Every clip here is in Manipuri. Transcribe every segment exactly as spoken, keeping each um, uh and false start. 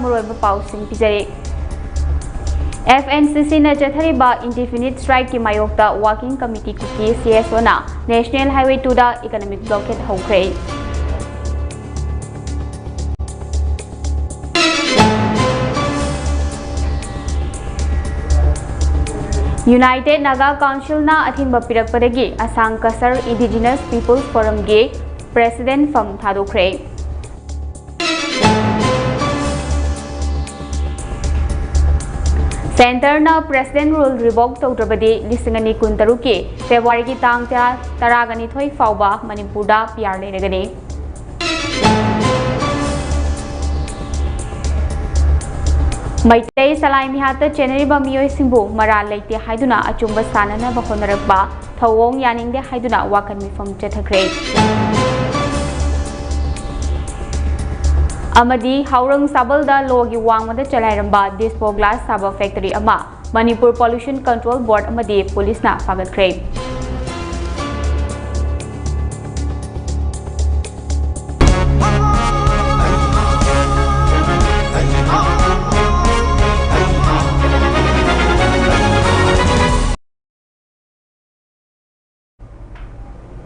ꯃꯔꯨꯑꯣꯏꯕ ꯄꯥꯎꯁꯤꯡ ꯄꯤꯖꯔꯤ꯫ ꯑꯦꯐ ꯑꯦꯟ ꯁꯤ ꯁꯤꯅ ꯆꯠꯊꯔꯤꯕ indefinite strikeꯀꯤ ꯃꯥꯌꯣꯛꯇ Working Committee ꯀꯨꯀꯤ ꯁꯤ ꯑꯦꯁ ꯑꯣꯅ National Highway twoꯗ economic blockade ꯍꯧꯈ꯭ꯔꯦ꯫ United Naga Councilꯅ ꯑꯊꯤꯡꯕ ꯄꯤꯔꯛꯄꯗꯒꯤ Assam Kasar Indigenous People's Forumꯒꯤ President fam ꯊꯥꯗꯣꯛꯈ꯭ꯔꯦ꯫ Centreꯅ President Rule revoke ꯇꯧꯗ꯭ꯔꯕꯗꯤ ꯂꯤꯁꯤꯡ ꯑꯅꯤ ꯀꯨꯟꯇꯔꯨꯛꯀꯤ Februaryꯒꯤ ꯇꯥꯡ ꯇꯔꯥ, ꯇꯔꯥꯒ ꯅꯤꯊꯣꯏ ꯐꯥꯎꯕ ꯃꯅꯤꯄꯨꯔꯗ ꯄꯤ ꯑꯥꯔ ꯂꯩꯔꯒꯅꯤ꯫ ꯃꯩꯇꯩ ꯁꯂꯥꯏ ꯃꯤꯍꯥꯠꯇ ꯆꯦꯟꯅꯔꯤꯕ ꯃꯤꯑꯣꯏꯁꯤꯡꯕꯨ ꯃꯔꯥꯜ ꯂꯩꯇꯦ ꯍꯥꯏꯗꯨꯅ ꯑꯆꯨꯝꯕ ꯁꯥꯟꯅꯅꯕ ꯍꯣꯠꯅꯔꯛꯄ ꯊꯧꯑꯣꯡ ꯌꯥꯅꯤꯡꯗꯦ ꯍꯥꯏꯗꯨꯅ ꯋꯥꯀꯟ ꯃꯤꯐꯝ ꯆꯠꯊꯈ꯭ꯔꯦ꯫ ꯑꯃꯗꯤ ꯍꯥꯎꯔꯪ ꯁꯥꯕꯜꯗ ꯂꯣꯒꯤ ꯋꯥꯡꯃꯗ ꯆꯂꯥꯏꯔꯝꯕ dispo glass ꯁꯥꯕ factory ꯑꯃ ꯃꯅꯤꯄꯨꯔ Pollution Control Board ꯑꯃꯗꯤ ꯄꯨꯂꯤꯁꯅ ꯐꯥꯒꯠꯈ꯭ꯔꯦ꯫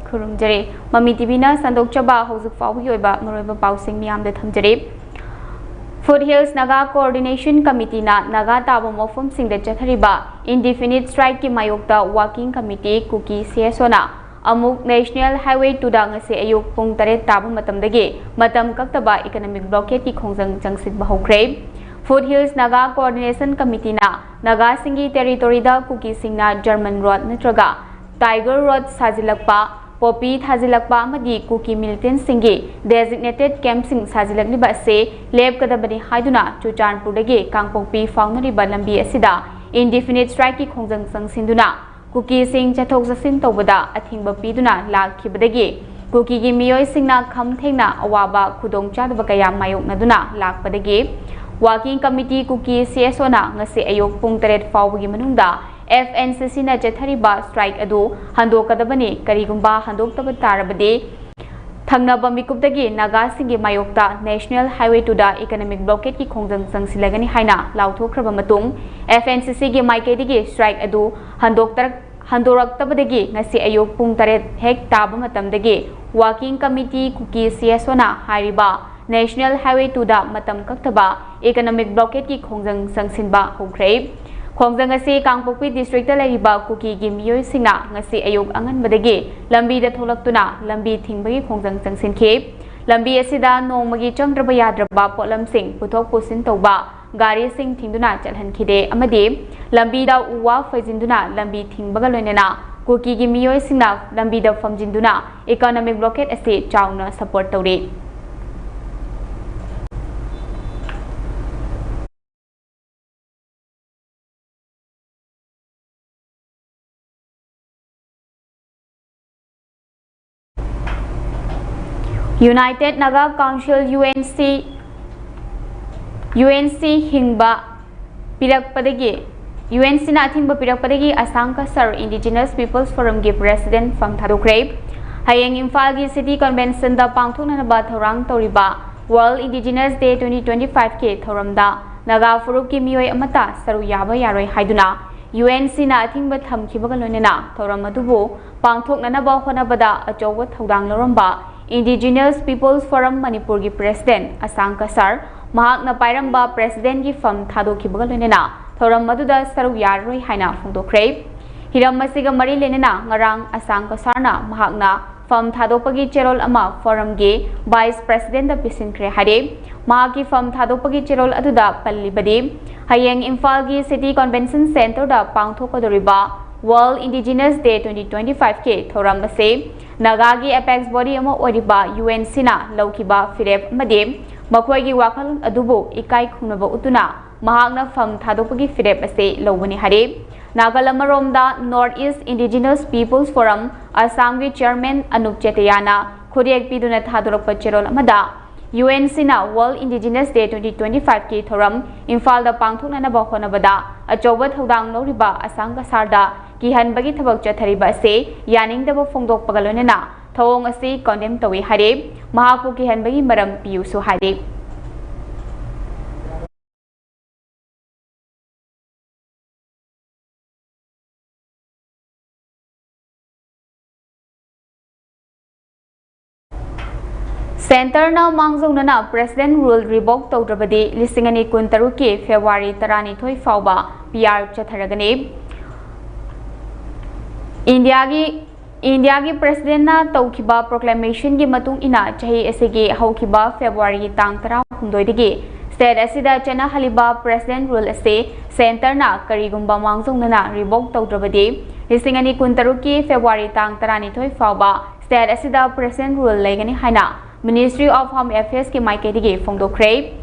ꯈꯨꯔꯨꯝꯖꯔꯤ꯫ ꯃꯃꯤ ꯇꯤꯚꯤꯅ ꯁꯟꯗꯣꯛꯆꯕ ꯍꯧꯖꯤꯛ ꯐꯥꯎꯕꯒꯤ ꯑꯣꯏꯕ ꯃꯔꯨꯑꯣꯏꯕ ꯄꯥꯎꯁꯤꯡ ꯃꯤꯌꯥꯝꯗ ꯊꯝꯖꯔꯤ꯫ Foothills Naga Coordination Committeeꯅ ꯅꯥꯒꯥ ꯇꯥꯕ ꯃꯐꯝꯁꯤꯡꯗ ꯆꯠꯊꯔꯤꯕ indefinite strikeꯀꯤ ꯃꯥꯌꯣꯛꯇ Working Committee ꯀꯨꯀꯤ ꯁꯤ ꯑꯦꯁ ꯑꯣꯅ ꯑꯃꯨꯛ National Highway twoꯗ ꯉꯁꯤ ꯑꯌꯨꯛ ꯄꯨꯡ ꯇꯔꯦꯠ ꯇꯥꯕ ꯃꯇꯝꯗꯒꯤ ꯃꯇꯝ ꯀꯛꯇꯕ economic blockadeꯀꯤ ꯈꯣꯡꯖꯪ ꯆꯪꯁꯤꯟꯕ ꯍꯧꯈ꯭ꯔꯦ꯫ Foothills Naga Coordination Committeeꯅ ꯅꯥꯒꯥꯁꯤꯡꯒꯤ territoryꯗ ꯀꯨꯀꯤꯁꯤꯡꯅ German road ꯅꯠꯇ꯭ꯔꯒ Tiger Road ꯁꯥꯖꯤꯜꯂꯛꯄ, poppy ꯊꯥꯖꯤꯜꯂꯛꯄ ꯑꯃꯗꯤ ꯀꯨꯀꯤ militantꯁꯤꯡꯒꯤ designated campꯁꯤꯡ ꯁꯥꯖꯤꯜꯂꯛꯂꯤꯕ ꯑꯁꯤ ꯂꯦꯞꯀꯗꯕꯅꯤ ꯍꯥꯏꯗꯨꯅ ꯆꯨꯔꯆꯥꯟꯄꯨꯔꯗꯒꯤ ꯀꯥꯡꯄꯣꯛꯄꯤ ꯐꯥꯎꯅꯔꯤꯕ ꯂꯝꯕꯤ ꯑꯁꯤꯗ indefinite strikeꯀꯤ ꯈꯣꯡꯖꯪ ꯆꯪꯁꯤꯟꯗꯨꯅ ꯀꯨꯀꯤꯁꯤꯡ ꯆꯠꯊꯣꯛ ꯆꯠꯁꯤꯟ ꯇꯧꯕꯗ ꯑꯊꯤꯡꯕ ꯄꯤꯗꯨꯅ ꯂꯥꯛꯈꯤꯕꯗꯒꯤ ꯀꯨꯀꯤꯒꯤ ꯃꯤꯑꯣꯏꯁꯤꯡꯅ ꯈꯝ ꯊꯦꯡꯅ ꯑꯋꯥꯕ ꯈꯨꯗꯣꯡꯆꯥꯗꯕ ꯀꯌꯥ ꯃꯥꯌꯣꯛꯅꯗꯨꯅ ꯂꯥꯛꯄꯗꯒꯤ Working Committee ꯀꯨꯀꯤ ꯁꯤ ꯑꯦꯁ ꯑꯣꯅ ꯉꯁꯤ ꯑꯌꯨꯛ ꯄꯨꯡ ꯇꯔꯦꯠ ꯐꯥꯎꯕꯒꯤ ꯃꯅꯨꯡꯗ F N C Cꯅ ꯆꯠꯊꯔꯤꯕ strike ꯑꯗꯨ ꯍꯟꯗꯣꯛꯀꯗꯕꯅꯤ꯫ ꯀꯔꯤꯒꯨꯝꯕ ꯍꯟꯗꯣꯛꯇꯕ ꯇꯥꯔꯕꯗꯤ ꯊꯪꯅꯕ ꯃꯤꯀꯨꯞꯇꯒꯤ ꯅꯥꯒꯥꯁꯤꯡꯒꯤ ꯃꯥꯌꯣꯛꯇ National Highway two ꯗ economic blockade ꯀꯤ ꯈꯣꯡꯖꯪ ꯆꯪꯁꯤꯜꯂꯒꯅꯤ ꯍꯥꯏꯅ ꯂꯥꯎꯊꯣꯛꯈ꯭ꯔꯕ ꯃꯇꯨꯡ, F N C C ꯒꯤ ꯃꯥꯏꯀꯩꯗꯒꯤ strike ꯑꯗꯨ ꯍꯟꯗꯣꯛꯇꯔꯛ-, ꯍꯟꯗꯣꯔꯛꯇꯕꯗꯒꯤ ꯉꯁꯤ ꯑꯌꯨꯛ ꯄꯨꯡ ꯇꯔꯦꯠ ꯍꯦꯛ ꯇꯥꯕ ꯃꯇꯝꯗꯒꯤ Working Committee Kuki C S O ꯅ ꯍꯥꯏꯔꯤꯕ National Highway two ꯗ ꯃꯇꯝ ꯀꯛꯇꯕ economic blockade ꯀꯤ ꯈꯣꯡꯖꯪ ꯆꯪꯁꯤꯟꯕ ꯍꯧꯈ꯭ꯔꯦ꯫ ꯈꯣꯡꯖꯪ ꯑꯁꯤ ꯀꯥꯡꯄꯣꯛꯄꯤ district ꯇ ꯂꯩꯔꯤꯕ ꯀꯨꯀꯤꯒꯤ ꯃꯤꯑꯣꯏꯁꯤꯡꯅ ꯉꯁꯤ ꯑꯌꯨꯛ ꯑꯉꯟꯕꯗꯒꯤ ꯂꯝꯕꯤꯗ ꯊꯣꯛꯂꯛꯇꯨꯅ ꯂꯝꯕꯤ ꯊꯤꯡꯕꯒꯤ ꯈꯣꯡꯖꯪ ꯆꯪꯁꯤꯟꯈꯤ꯫ ꯂꯝꯕꯤ ꯑꯁꯤꯗ ꯅꯣꯡꯃꯒꯤ ꯆꯪꯗ꯭ꯔꯕ ꯌꯥꯗ꯭ꯔꯕ ꯄꯣꯠꯂꯝꯁꯤꯡ ꯄꯨꯊꯣꯛ ꯄꯨꯁꯤꯟ ꯇꯧꯕ ꯒꯥꯔꯤꯁꯤꯡ ꯊꯤꯡꯗꯨꯅ ꯆꯠꯍꯟꯈꯤꯗꯦ ꯑꯃꯗꯤ ꯂꯝꯕꯤꯗ ꯎ ꯋꯥ ꯐꯩꯖꯤꯟꯗꯨꯅ ꯂꯝꯕꯤ ꯊꯤꯡꯕꯒ ꯂꯣꯏꯅꯅ ꯀꯨꯀꯤꯒꯤ ꯃꯤꯑꯣꯏꯁꯤꯡꯅ ꯂꯝꯕꯤꯗ ꯐꯝꯖꯤꯟꯗꯨꯅ economic blockade ꯑꯁꯤ ꯆꯥꯎꯅ support ꯇꯧꯔꯤ꯫ United Naga Council, U N C, U N C ꯍꯤꯡꯕ ꯄꯤꯔꯛꯄꯗꯒꯤ, U N C ꯅ ꯑꯊꯤꯡꯕ ꯄꯤꯔꯛꯄꯗꯒꯤ ꯑꯁꯥꯡ ꯀꯁꯥꯔ Indigenous Peoples Forum ꯒꯤ President ꯐꯝ ꯊꯥꯗꯣꯛꯈ꯭ꯔꯦ꯫ ꯍꯌꯦꯡ ꯏꯝꯐꯥꯜꯒꯤ City Convention ꯗ ꯄꯥꯡꯊꯣꯛꯅꯅꯕ ꯊꯧꯔꯥꯡ ꯇꯧꯔꯤꯕ World Indigenous Day twenty twenty-five ꯀꯤ ꯊꯧꯔꯝꯗ ꯅꯥꯒꯥ ꯐꯨꯔꯨꯞꯀꯤ ꯃꯤꯑꯣꯏ ꯑꯃꯠꯇ ꯁꯔꯨꯛ ꯌꯥꯕ ꯌꯥꯔꯣꯏ ꯍꯥꯏꯗꯨꯅ U N C ꯅ ꯑꯊꯤꯡꯕ ꯊꯝꯈꯤꯕꯒ ꯂꯣꯏꯅꯅ ꯊꯧꯔꯝ ꯑꯗꯨꯕꯨ ꯄꯥꯡꯊꯣꯛꯅꯅꯕ ꯍꯣꯠꯅꯕꯗ ꯑꯆꯧꯕ ꯊꯧꯗꯥꯡ ꯂꯧꯔꯝꯕ Indigenous Peoples Forum ꯃꯅꯤꯄꯨꯔꯒꯤ President ꯑꯁꯥꯡ ꯀꯁꯥꯔ ꯃꯍꯥꯛꯅ ꯄꯥꯏꯔꯝꯕ President ꯀꯤ ꯐꯝ ꯊꯥꯗꯣꯛꯈꯤꯕꯒ ꯂꯣꯏꯅꯅ ꯊꯧꯔꯝ ꯑꯗꯨꯗ ꯁꯔꯨꯛ ꯌꯥꯔꯔꯣꯏ ꯍꯥꯏꯅ ꯐꯣꯡꯗꯣꯛꯈ꯭ꯔꯦ꯫ ꯍꯤꯔꯝ ꯑꯁꯤꯒ ꯃꯔꯤ ꯂꯩꯅꯅ ꯉꯔꯥꯡ ꯑꯁꯥꯡ ꯀꯁꯥꯔꯅ ꯃꯍꯥꯛꯅ ꯐꯝ ꯊꯥꯗꯣꯛꯄꯒꯤ ꯆꯦꯔꯣꯜ ꯑꯃ Forum ꯒꯤ Vice President ꯗ ꯄꯤꯁꯤꯟꯈ꯭ꯔꯦ ꯍꯥꯏꯔꯦ꯫ ꯃꯍꯥꯛꯀꯤ ꯐꯝ ꯊꯥꯗꯣꯛꯄꯒꯤ ꯆꯦꯔꯣꯜ ꯑꯗꯨꯗ ꯄꯜꯂꯤꯕꯗꯤ, ꯍꯌꯦꯡ ꯏꯝꯐꯥꯜꯒꯤ City Convention Centre ꯗ ꯄꯥꯡꯊꯣꯛꯀꯗꯧꯔꯤꯕ World Indigenous Day twenty twenty-five ꯀꯤ ꯊꯧꯔꯝ ꯑꯁꯤ ꯅꯥꯒꯥꯒꯤ apex body ꯑꯃ ꯑꯣꯏꯔꯤꯕ U N C ꯅ ꯂꯧꯈꯤꯕ ꯐꯤꯔꯦꯞ ꯑꯃꯗꯤ ꯃꯈꯣꯏꯒꯤ ꯋꯥꯈꯜꯂꯣꯟ ꯑꯗꯨꯕꯨ ꯏꯀꯥꯏ ꯈꯨꯝꯅꯕ ꯎꯠꯇꯨꯅ ꯃꯍꯥꯛꯅ ꯐꯝ ꯊꯥꯗꯣꯛꯄꯒꯤ ꯐꯤꯔꯦꯞ ꯑꯁꯤ ꯂꯧꯕꯅꯤ ꯍꯥꯏꯔꯤ꯫ ꯅꯥꯀꯜ ꯑꯃꯔꯣꯝꯗ, North East Indigenous Peoples Forum ꯑꯁꯥꯝꯒꯤ Chairman ꯑꯅꯨꯞ ꯆꯦꯇꯤꯌꯥꯅ ꯈꯨꯠꯌꯦꯛ ꯄꯤꯗꯨꯅ ꯊꯥꯗꯣꯔꯛꯄ ꯆꯦꯔꯣꯜ ꯑꯃꯗ, U N C ꯅ World Indigenous Day twenty twenty-five ꯀꯤ ꯊꯧꯔꯝ ꯏꯝꯐꯥꯜꯗ ꯄꯥꯡꯊꯣꯛꯅꯅꯕ ꯍꯣꯠꯅꯕꯗ ꯑꯆꯧꯕ ꯊꯧꯗꯥꯡ ꯂꯧꯔꯤꯕ ꯑꯁꯥꯡ ꯀꯁꯥꯔꯗ ꯀꯤꯍꯟꯕꯒꯤ ꯊꯕꯛ ꯆꯠꯊꯔꯤꯕ ꯑꯁꯤ ꯌꯥꯅꯤꯡꯗꯕ ꯐꯣꯡꯗꯣꯛꯄꯒ ꯂꯣꯏꯅꯅ ꯊꯧꯑꯣꯡ ꯑꯁꯤ condemn ꯇꯧꯏ ꯍꯥꯏꯔꯦ꯫ ꯃꯍꯥꯛꯄꯨ ꯀꯤꯍꯟꯕꯒꯤ ꯃꯔꯝ ꯄꯤꯌꯨꯁꯨ ꯍꯥꯏꯔꯦ꯫ Centreꯅ ꯃꯥꯡꯖꯧꯅꯅ President Rule revoke ꯇꯧꯗ꯭ꯔꯕꯗꯤ ꯂꯤꯁꯤꯡ ꯑꯅꯤ ꯀꯨꯟꯇꯔꯨꯛꯀꯤ February ꯇꯔꯥꯅꯤꯊꯣꯏ ꯐꯥꯎꯕ PR ꯆꯠꯊꯔꯒꯅꯤ꯫ ꯏꯟꯗꯤꯌꯥꯒꯤ, ꯏꯟꯗꯤꯌꯥꯒꯤ Presidentꯅ ꯇꯧꯈꯤꯕ proclamationꯒꯤ ꯃꯇꯨꯡ ꯏꯟꯅ ꯆꯍꯤ ꯑꯁꯤꯒꯤ ꯍꯧꯈꯤꯕ Februaryꯒꯤ ꯇꯥꯡ ꯇꯔꯥꯍꯨꯝꯗꯣꯏꯗꯒꯤ state ꯑꯁꯤꯗ ꯆꯠꯅꯍꯜꯂꯤꯕ President Rule ꯑꯁꯤ Centreꯅ ꯀꯔꯤꯒꯨꯝꯕ ꯃꯥꯡꯖꯧꯅꯅ revoke ꯇꯧꯗ꯭ꯔꯕꯗꯤ ꯂꯤꯁꯤꯡ ꯑꯅꯤ ꯀꯨꯟꯇꯔꯨꯛꯀꯤ February ꯇꯥꯡ ꯇꯔꯥꯅꯤꯊꯣꯏ ꯐꯥꯎꯕ state ꯑꯁꯤꯗ President Rule ꯂꯩꯒꯅꯤ ꯍꯥꯏꯅ Ministry of Home Affairsꯀꯤ ꯃꯥꯏꯀꯩꯗꯒꯤ ꯐꯣꯡꯗꯣꯛꯈ꯭ꯔꯦ꯫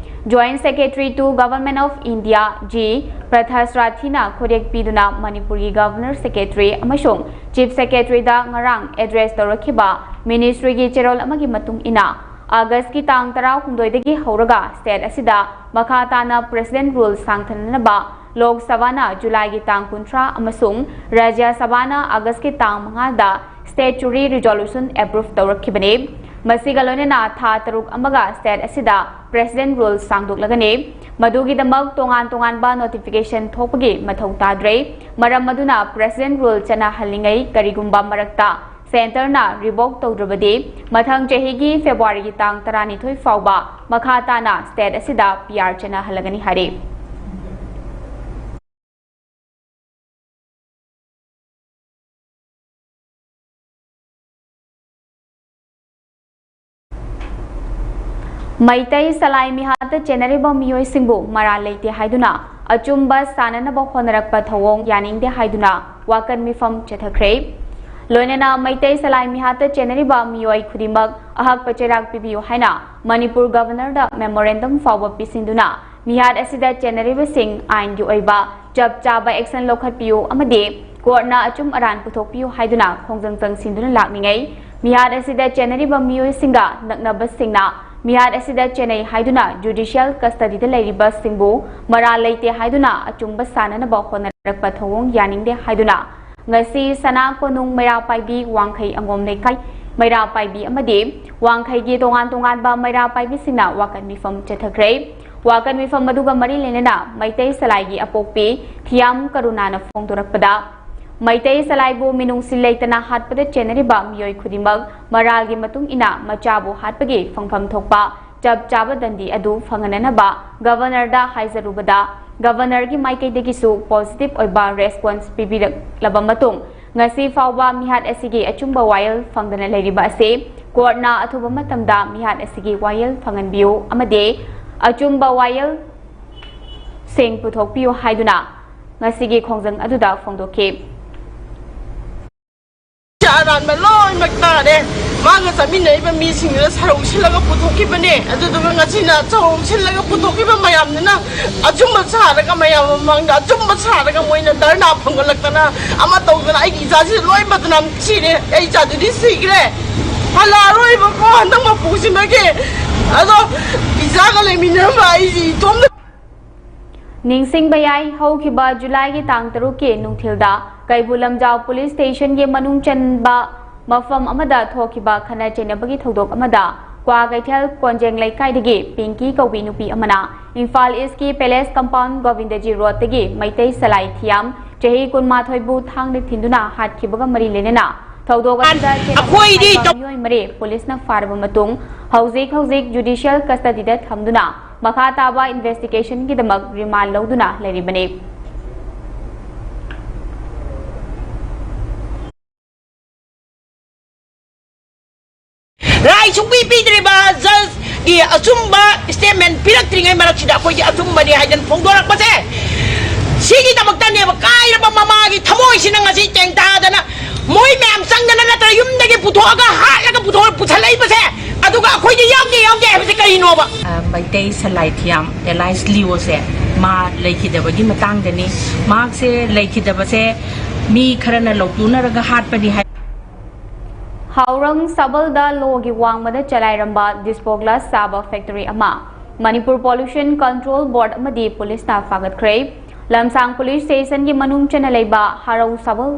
Joint Secretary to Government of India G ꯄ꯭ꯔꯊꯥꯁ ꯔꯥꯊꯤꯅ ꯈꯨꯔꯦꯛ ꯄꯤꯗꯨꯅ ꯃꯅꯤꯄꯨꯔꯒꯤ Governor Secretary ꯑꯃꯁꯨꯡ Chief Secretaryꯗ ꯉꯔꯥꯡ address ꯇꯧꯔꯛꯈꯤꯕ ministryꯒꯤ ꯆꯦꯔꯣꯜ ꯑꯃꯒꯤ ꯃꯇꯨꯡ ꯏꯟꯅ, Augustꯀꯤ ꯇꯥꯡ ꯇꯔꯥꯍꯨꯝꯗꯣꯏꯗꯒꯤ ꯍꯧꯔꯒ state ꯑꯁꯤꯗ ꯃꯈꯥ ꯇꯥꯅ President Rule ꯁꯥꯡꯊꯅꯅꯕ Lok Sabhaꯅ Julyꯒꯤ ꯇꯥꯡ ꯀꯨꯟꯊ꯭ꯔꯥ ꯑꯃꯁꯨꯡ Rajya Sabhaꯅ Augustꯀꯤ ꯇꯥꯡ ꯃꯉꯥꯗ statutory resolution approve ꯇꯧꯔꯛꯈꯤꯕꯅꯤ꯫ ꯃꯁꯤꯒ ꯂꯣꯏꯅꯅ ꯊꯥ ꯇꯔꯨꯛ ꯑꯃꯒ state ꯑꯁꯤꯗ President Rule ꯁꯥꯡꯗꯣꯛꯂꯒꯅꯤ꯫ ꯃꯗꯨꯒꯤꯗꯃꯛ ꯇꯣꯉꯥꯟ ꯇꯣꯉꯥꯟꯕ notification ꯊꯣꯛꯄꯒꯤ ꯃꯊꯧ ꯇꯥꯗ꯭ꯔꯦ꯫ ꯃꯔꯝ ꯑꯗꯨꯅ President Rule ꯆꯠꯅꯍꯜꯂꯤꯉꯩ ꯀꯔꯤꯒꯨꯝꯕ ꯃꯔꯛꯇ Centreꯅ revoke ꯇꯧꯗ꯭ꯔꯕꯗꯤ ꯃꯊꯪ ꯆꯍꯤꯒꯤ Februaryꯒꯤ ꯇꯥꯡ ꯇꯔꯥꯅꯤꯊꯣꯏ ꯐꯥꯎꯕ ꯃꯈꯥ ꯇꯥꯅ state ꯑꯁꯤꯗ PR ꯆꯠꯅꯍꯜꯂꯒꯅꯤ ꯍꯥꯏꯔꯤ꯫ ꯃꯩꯇꯩ ꯁꯂꯥꯏ ꯃꯤꯍꯥꯠꯇ ꯆꯦꯟꯅꯔꯤꯕ ꯃꯤꯑꯣꯏꯁꯤꯡꯕꯨ ꯃꯔꯥꯜ ꯂꯩꯇꯦ ꯍꯥꯏꯗꯨꯅ ꯑꯆꯨꯝꯕ ꯁꯥꯟꯅꯅꯕ ꯍꯣꯠꯅꯔꯛꯄ ꯊꯧꯑꯣꯡ ꯌꯥꯅꯤꯡꯗꯦ ꯍꯥꯏꯗꯨꯅ ꯋꯥꯀꯠ ꯃꯤꯐꯝ ꯆꯠꯊꯈ꯭ꯔꯦ꯫ ꯂꯣꯏꯅꯅ ꯃꯩꯇꯩ ꯁꯂꯥꯏ ꯃꯤꯍꯥꯠꯇ ꯆꯦꯟꯅꯔꯤꯕ ꯃꯤꯑꯣꯏ ꯈꯨꯗꯤꯡꯃꯛ ꯑꯍꯛꯄ ꯆꯩꯔꯥꯛ ꯄꯤꯕꯤꯌꯨ ꯍꯥꯏꯅ ꯃꯅꯤꯄꯨꯔ Governorꯗ memorandum ꯐꯥꯎꯕ ꯄꯤꯁꯤꯟꯗꯨꯅ ꯃꯤꯍꯥꯠ ꯑꯁꯤꯗ ꯆꯦꯟꯅꯔꯤꯕꯁꯤꯡ ꯑꯥꯏꯟꯒꯤ ꯑꯣꯏꯕ ꯆꯞ ꯆꯥꯕ action ꯂꯧꯈꯠꯄꯤꯌꯨ ꯑꯃꯗꯤ courtꯅ ꯑꯆꯨꯝ ꯑꯔꯥꯟ ꯄꯨꯊꯣꯛꯄꯤꯌꯨ ꯍꯥꯏꯗꯨꯅ ꯈꯣꯡꯖꯪ ꯆꯪꯁꯤꯟꯗꯨꯅ ꯂꯥꯛꯂꯤꯉꯩ, ꯃꯤꯍꯥꯠ ꯑꯁꯤꯗ ꯆꯦꯟꯅꯔꯤꯕ ꯃꯤꯑꯣꯏꯁꯤꯡꯒ ꯅꯛꯅꯕꯁꯤꯡꯅ ꯃꯤꯍꯥꯠ ꯑꯁꯤꯗ ꯆꯦꯟꯅꯩ ꯍꯥꯏꯗꯨꯅ judicial custodyꯗ ꯂꯩꯔꯤꯕꯁꯤꯡꯕꯨ ꯃꯔꯥꯜ ꯂꯩꯇꯦ ꯍꯥꯏꯗꯨꯅ ꯑꯆꯨꯝꯕ ꯁꯥꯟꯅꯅꯕ ꯍꯣꯠꯅꯔꯛꯄ ꯊꯧꯑꯣꯡ ꯌꯥꯅꯤꯡꯗꯦ ꯍꯥꯏꯗꯨꯅ ꯉꯁꯤ ꯁꯅꯥ ꯀꯣꯅꯨꯡ ꯃꯩꯔꯥ ꯄꯥꯏꯕꯤ ꯋꯥꯡꯈꯩ ꯑꯉꯣꯝ ꯂꯩꯀꯥꯏ ꯃꯩꯔꯥ ꯄꯥꯏꯕꯤ ꯑꯃꯗꯤ ꯋꯥꯡꯈꯩꯒꯤ ꯇꯣꯉꯥꯟ ꯇꯣꯉꯥꯟꯕ ꯃꯩꯔꯥ ꯄꯥꯏꯕꯤꯁꯤꯡꯅ ꯋꯥꯀꯠ ꯃꯤꯐꯝ ꯆꯠꯊꯈ꯭ꯔꯦ꯫ ꯋꯥꯀꯠ ꯃꯤꯐꯝ ꯑꯗꯨꯒ ꯃꯔꯤ ꯂꯩꯅꯅ ꯃꯩꯇꯩ ꯁꯂꯥꯏꯒꯤ ꯑꯄꯣꯛꯄꯤ ꯊꯤꯌꯥꯝ ꯀꯔꯨꯅꯥꯅ ꯐꯣꯡꯗꯣꯔꯛꯄꯗ, ꯃꯩꯇꯩ ꯁꯂꯥꯏꯕꯨ ꯃꯤꯅꯨꯡꯁꯤ ꯂꯩꯇꯅ ꯍꯥꯠꯄꯗ ꯆꯦꯟꯅꯔꯤꯕ ꯃꯤꯑꯣꯏ ꯈꯨꯗꯤꯡꯃꯛ ꯃꯔꯥꯜꯒꯤ ꯃꯇꯨꯡ ꯏꯟꯅ ꯃꯆꯥꯕꯨ ꯍꯥꯠꯄꯒꯤ ꯐꯪꯐꯝ ꯊꯣꯛꯄ ꯆꯞ ꯆꯥꯕ ꯗꯟꯗꯤ ꯑꯗꯨ ꯐꯪꯍꯟꯅꯅꯕ ꯒꯕꯔꯅꯔꯗ ꯍꯥꯏꯖꯔꯨꯕꯗ, ꯒꯕꯔꯅꯔꯒꯤ ꯃꯥꯏꯀꯩꯗꯒꯤꯁꯨ ꯄꯣꯖꯤꯇꯤꯚ ꯑꯣꯏꯕ ꯔꯦꯁꯄꯣꯟꯁ ꯄꯤꯕꯤꯔꯛꯂꯕ ꯃꯇꯨꯡ, ꯉꯁꯤ ꯐꯥꯎꯕ ꯃꯤꯍꯥꯠ ꯑꯁꯤꯒꯤ ꯑꯆꯨꯝꯕ ꯋꯥꯌꯦꯜ ꯐꯪꯗꯅ ꯂꯩꯔꯤꯕ ꯑꯁꯤ ꯀꯣꯔꯠꯅ ꯑꯊꯨꯕ ꯃꯇꯝꯗ ꯃꯤꯍꯥꯠ ꯑꯁꯤꯒꯤ ꯋꯥꯌꯦꯜ ꯐꯪꯍꯟꯕꯤꯌꯨ ꯑꯃꯗꯤ ꯑꯆꯨꯝꯕ ꯋꯥꯌꯦꯜ ꯁꯦꯡ ꯄꯨꯊꯣꯛꯄꯤꯌꯨ ꯍꯥꯏꯗꯨꯅ ꯉꯁꯤꯒꯤ ꯈꯣꯡꯖꯪ ꯑꯗꯨꯗ ꯐꯣꯡꯗꯣꯛꯈꯤ꯫ ꯑꯔꯥꯟꯕ ꯂꯣꯏꯅꯃꯛ ꯇꯥꯔꯦ꯫ ꯃꯥꯒ ꯆꯠꯃꯤꯟꯅꯔꯤꯕ ꯃꯤꯁꯤꯡꯗꯨꯅ ꯁꯔꯧ ꯁꯤꯜꯂꯒ ꯄꯨꯊꯣꯛꯈꯤꯕꯅꯦ꯫ ꯑꯗꯨꯗꯨꯒ ꯉꯁꯤꯅ ꯁꯔꯧ ꯁꯤꯜꯂꯒ ꯄꯨꯊꯣꯛꯈꯤꯕ ꯃꯌꯥꯝꯗꯨꯅ ꯑꯆꯨꯝꯕ ꯁꯥꯔꯒ ꯃꯌꯥꯝ ꯃꯃꯥꯡꯗ ꯑꯆꯨꯝꯕ ꯁꯥꯔꯒ ꯃꯣꯏꯅ ꯙꯔꯅꯥ ꯐꯝꯒꯠꯂꯛꯇꯅ ꯑꯃ ꯇꯧꯗꯅ ꯑꯩꯒꯤ ꯏꯆꯥꯁꯤ ꯂꯣꯏ ꯕꯗꯅꯥꯝ ꯁꯤꯔꯦ꯫ ꯑꯩ ꯏꯆꯥꯗꯨꯗꯤ ꯁꯤꯈ꯭ꯔꯦ꯫ ꯍꯜꯂꯛꯑꯔꯣꯏꯕꯀꯣ ꯍꯟꯗꯛ ꯃꯄꯨꯁꯤꯃꯒꯤ꯫ ꯑꯗꯣ ꯏꯆꯥꯒ ꯂꯩꯃꯤꯟꯅꯔꯝꯕ ꯑꯩꯁꯤ ꯏꯇꯣꯝꯇ ꯅꯤꯡꯁꯤꯡꯕ ꯌꯥꯏ, ꯍꯧꯈꯤꯕ ꯖꯨꯂꯥꯏꯒꯤ ꯇꯥꯡ ꯇꯔꯨꯛꯀꯤ ꯅꯨꯡꯊꯤꯜꯗ ꯀꯩꯕꯨꯜ ꯂꯝꯖꯥꯎ ꯄꯨꯂꯤꯁ ꯁ꯭ꯇꯦꯁꯟꯒꯤ ꯃꯅꯨꯡ ꯆꯟꯕ ꯃꯐꯝ ꯑꯃꯗ ꯊꯣꯛꯈꯤꯕ ꯈꯠꯅ ꯆꯩꯅꯕꯒꯤ ꯊꯧꯗꯣꯛ ꯑꯃꯗ ꯀ꯭ꯋꯥꯀꯩꯊꯦꯜ ꯀꯣꯟꯖꯦꯡ ꯂꯩꯀꯥꯏꯗꯒꯤ ꯄꯤꯡꯀꯤ ꯀꯧꯕꯤ ꯅꯨꯄꯤ ꯑꯃꯅ ꯏꯝꯐꯥꯜ ꯏꯁꯀꯤ ꯄꯦꯂꯦꯁ ꯀꯝꯄꯥꯎꯟ ꯒꯣꯕꯤꯟꯗꯖꯤ ꯔꯣꯗꯇꯒꯤ ꯃꯩꯇꯩ ꯁꯂꯥꯏ ꯊꯤꯌꯥꯝ ꯆꯍꯤ ꯀꯨꯟꯃꯥꯊꯣꯏꯕꯨ ꯊꯥꯡꯅ ꯊꯤꯟꯗꯨꯅ ꯍꯥꯠꯈꯤꯕꯒ ꯃꯔꯤ ꯂꯩꯅꯅ ꯊꯧꯗꯣꯛ ꯑꯁꯤꯗ ꯆꯦꯟꯅꯕ ꯑꯩꯈꯣꯏꯗꯤ ꯍꯥꯏꯕ ꯃꯤꯑꯣꯏ ꯃꯔꯤ ꯄꯨꯂꯤꯁꯅ ꯐꯥꯔꯕ ꯃꯇꯨꯡ ꯍꯧꯖꯤꯛ ꯍꯧꯖꯤꯛ ꯖꯨꯗꯤꯁꯤꯌꯦꯜ ꯀꯁꯇꯗꯤꯗ ꯊꯝꯗꯨꯅ ꯃꯈꯥ ꯇꯥꯕ ꯏꯟꯚꯦꯁꯇꯤꯒꯦꯁꯟꯒꯤꯗꯃꯛ ꯔꯤꯃꯥꯟ ꯂꯧꯗꯨꯅ ꯂꯩꯔꯤꯕꯅꯤ꯫ ꯔꯥꯏ ꯁꯨꯡꯄꯤ ꯄꯤꯗ꯭ꯔꯤꯕ ꯖꯖꯀꯤ ꯑꯆꯨꯝꯕ ꯁ꯭ꯇꯦꯠꯃꯦꯟ ꯄꯤꯔꯛꯇ꯭ꯔꯤꯉꯩ ꯃꯔꯛꯁꯤꯗ ꯑꯩꯈꯣꯏꯒꯤ ꯑꯆꯨꯝꯕꯅꯤ ꯍꯥꯏꯗꯅ ꯐꯣꯡꯗꯣꯔꯛꯄꯁꯦ, ꯁꯤꯒꯤꯗꯃꯛꯇꯅꯦꯕ ꯀꯥꯏꯔꯕ ꯃꯃꯥꯒꯤ ꯊꯃꯣꯏꯁꯤꯅ ꯉꯁꯤ ꯇꯦꯡ ꯇꯥꯗꯅ ꯃꯣꯏ ꯃꯌꯥꯝ ꯆꯪꯗꯅ ꯅꯠꯇ꯭ꯔ ꯌꯨꯝꯗꯒꯤ ꯄꯨꯊꯣꯛꯑꯒ ꯍꯥꯠꯂꯒ ꯄꯨꯊꯣꯛꯑ ꯄꯨꯁꯜꯂꯛꯏꯕꯁꯦ꯫ ꯑꯗꯨꯒ ꯑꯩꯈꯣꯏꯗꯤ ꯌꯥꯎꯗꯦ ꯌꯥꯎꯗꯦ ꯍꯥꯏꯕꯁꯦ ꯀꯔꯤꯅꯣꯕ? ꯑ, ꯃꯩꯇꯩ ꯁꯂꯥꯏ ꯊꯤꯌꯥꯝ ꯑꯦꯂꯥꯏꯁ ꯂꯤꯑꯣꯁꯦ ꯃꯥ ꯂꯩꯈꯤꯗꯕꯒꯤ ꯃꯇꯥꯡꯗꯅꯤ꯫ ꯃꯍꯥꯛꯁꯦ ꯂꯩꯈꯤꯗꯕꯁꯦ ꯃꯤ ꯈꯔꯅ ꯂꯧꯇꯨꯅꯔꯒ ꯍꯥꯠꯄꯅꯤ ꯍꯥꯏ꯫ ꯍꯥꯎꯔꯪ ꯁꯕꯜꯗ ꯂꯣꯒꯤ ꯋꯥꯡꯃꯗ ꯆꯂꯥꯏꯔꯝꯕ ꯗꯤꯁꯄꯣ ꯒ꯭ꯂꯥꯁ ꯁꯥꯕ ꯐꯦꯛꯇꯔꯤ ꯑꯃ ꯃꯅꯤꯄꯨꯔ ꯄꯣꯂꯨꯁꯟ ꯀꯟꯇ꯭ꯔꯣꯜ ꯕꯣꯔꯗ ꯑꯃꯗꯤ ꯄꯨꯂꯤꯁꯅ ꯐꯥꯒꯠꯈ꯭ꯔꯦ꯫ ꯂꯝꯁꯥꯡ ꯄꯨꯂꯤꯁ ꯁ꯭ꯇꯦꯁꯟꯒꯤ ꯃꯅꯨꯡ ꯆꯟꯅ ꯂꯩꯕ ꯍꯥꯔꯧ ꯁꯕꯜ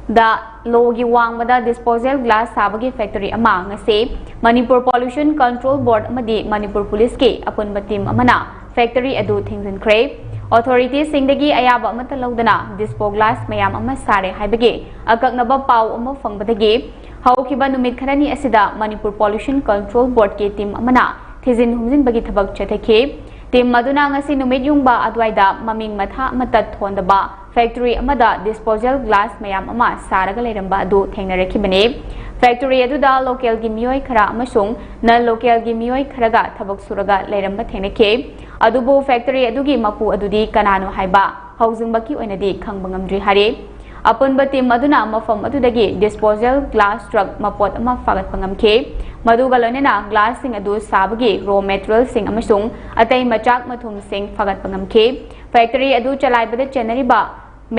ꯗ ꯂꯣꯒꯤ ꯋꯥꯡꯃꯗ disposal glass ꯁꯥꯕꯒꯤ factory ꯑꯃ ꯉꯁꯤ ꯃꯅꯤꯄꯨꯔ Pollution Control Board ꯑꯃꯗꯤ ꯃꯅꯤꯄꯨꯔ ꯄꯨꯂꯤꯁꯀꯤ ꯑꯄꯨꯟꯕ team ꯑꯃꯅ factory ꯑꯗꯨ ꯊꯤꯡꯖꯤꯟꯈ꯭ꯔꯦ꯫ Authorityꯁꯤꯡꯗꯒꯤ ꯑꯌꯥꯕ ꯑꯃꯠꯇ ꯂꯧꯗꯅ dispo glass ꯃꯌꯥꯝ ꯑꯃ ꯁꯥꯔꯦ ꯍꯥꯏꯕꯒꯤ ꯑꯀꯛꯅꯕ ꯄꯥꯎ ꯑꯃ ꯐꯪꯕꯗꯒꯤ ꯍꯧꯈꯤꯕ ꯅꯨꯃꯤꯠ ꯈꯔꯅꯤ ꯑꯁꯤꯗ ꯃꯅꯤꯄꯨꯔ Pollution Control Boardꯀꯤ team ꯑꯃꯅ ꯊꯤꯖꯤꯟ ꯍꯨꯝꯖꯤꯟꯕꯒꯤ ꯊꯕꯛ ꯆꯠꯊꯈꯤ꯫ Team ꯑꯗꯨꯅ ꯉꯁꯤ ꯅꯨꯃꯤꯠ ꯌꯨꯡꯕ ꯑꯗꯨꯋꯥꯏꯗ ꯃꯃꯤꯡ ꯃꯊꯥ ꯑꯃꯠꯇ ꯊꯣꯟꯗꯕ factory ꯑꯃꯗ disposal glass ꯃꯌꯥꯝ ꯑꯃ ꯁꯥꯔꯒ ꯂꯩꯔꯝꯕ ꯑꯗꯨ ꯊꯦꯡꯅꯔꯛꯈꯤꯕꯅꯤ꯫ Factory ꯑꯗꯨꯗ localꯒꯤ ꯃꯤꯑꯣꯏ ꯈꯔ ꯑꯃꯁꯨꯡ non localꯒꯤ ꯃꯤꯑꯣꯏ ꯈꯔꯒ ꯊꯕꯛ ꯁꯨꯔꯒ ꯂꯩꯔꯝꯕ ꯊꯦꯡꯅꯈꯤ꯫ ꯑꯗꯨꯕꯨ factory ꯑꯗꯨꯒꯤ ꯃꯄꯨ ꯑꯗꯨꯗꯤ ꯀꯅꯥꯅꯣ ꯍꯥꯏꯕ ꯍꯧꯖꯤꯛꯃꯛꯀꯤ ꯑꯣꯏꯅꯗꯤ ꯈꯪꯕ ꯉꯝꯗ꯭ꯔꯤ ꯍꯥꯏꯔꯤ꯫ ꯑꯄꯨꯟꯕ team ꯑꯗꯨꯅ ꯃꯐꯝ ꯑꯗꯨꯗꯒꯤ disposal glass truck ꯃꯄꯣꯠ ꯑꯃ ꯐꯥꯒꯠꯄ ꯉꯝꯈꯤ꯫ ꯃꯗꯨꯒ ꯂꯣꯏꯅꯅ glassꯁꯤꯡ ꯑꯗꯨ ꯁꯥꯕꯒꯤ raw materialꯁꯤꯡ ꯑꯃꯁꯨꯡ ꯑꯇꯩ ꯃꯆꯥꯛ ꯃꯊꯨꯝꯁꯤꯡ ꯐꯥꯒꯠꯄ ꯉꯝꯈꯤ꯫ Factory ꯑꯗꯨ ꯆꯂꯥꯏꯕꯗ ꯆꯦꯟꯅꯔꯤꯕ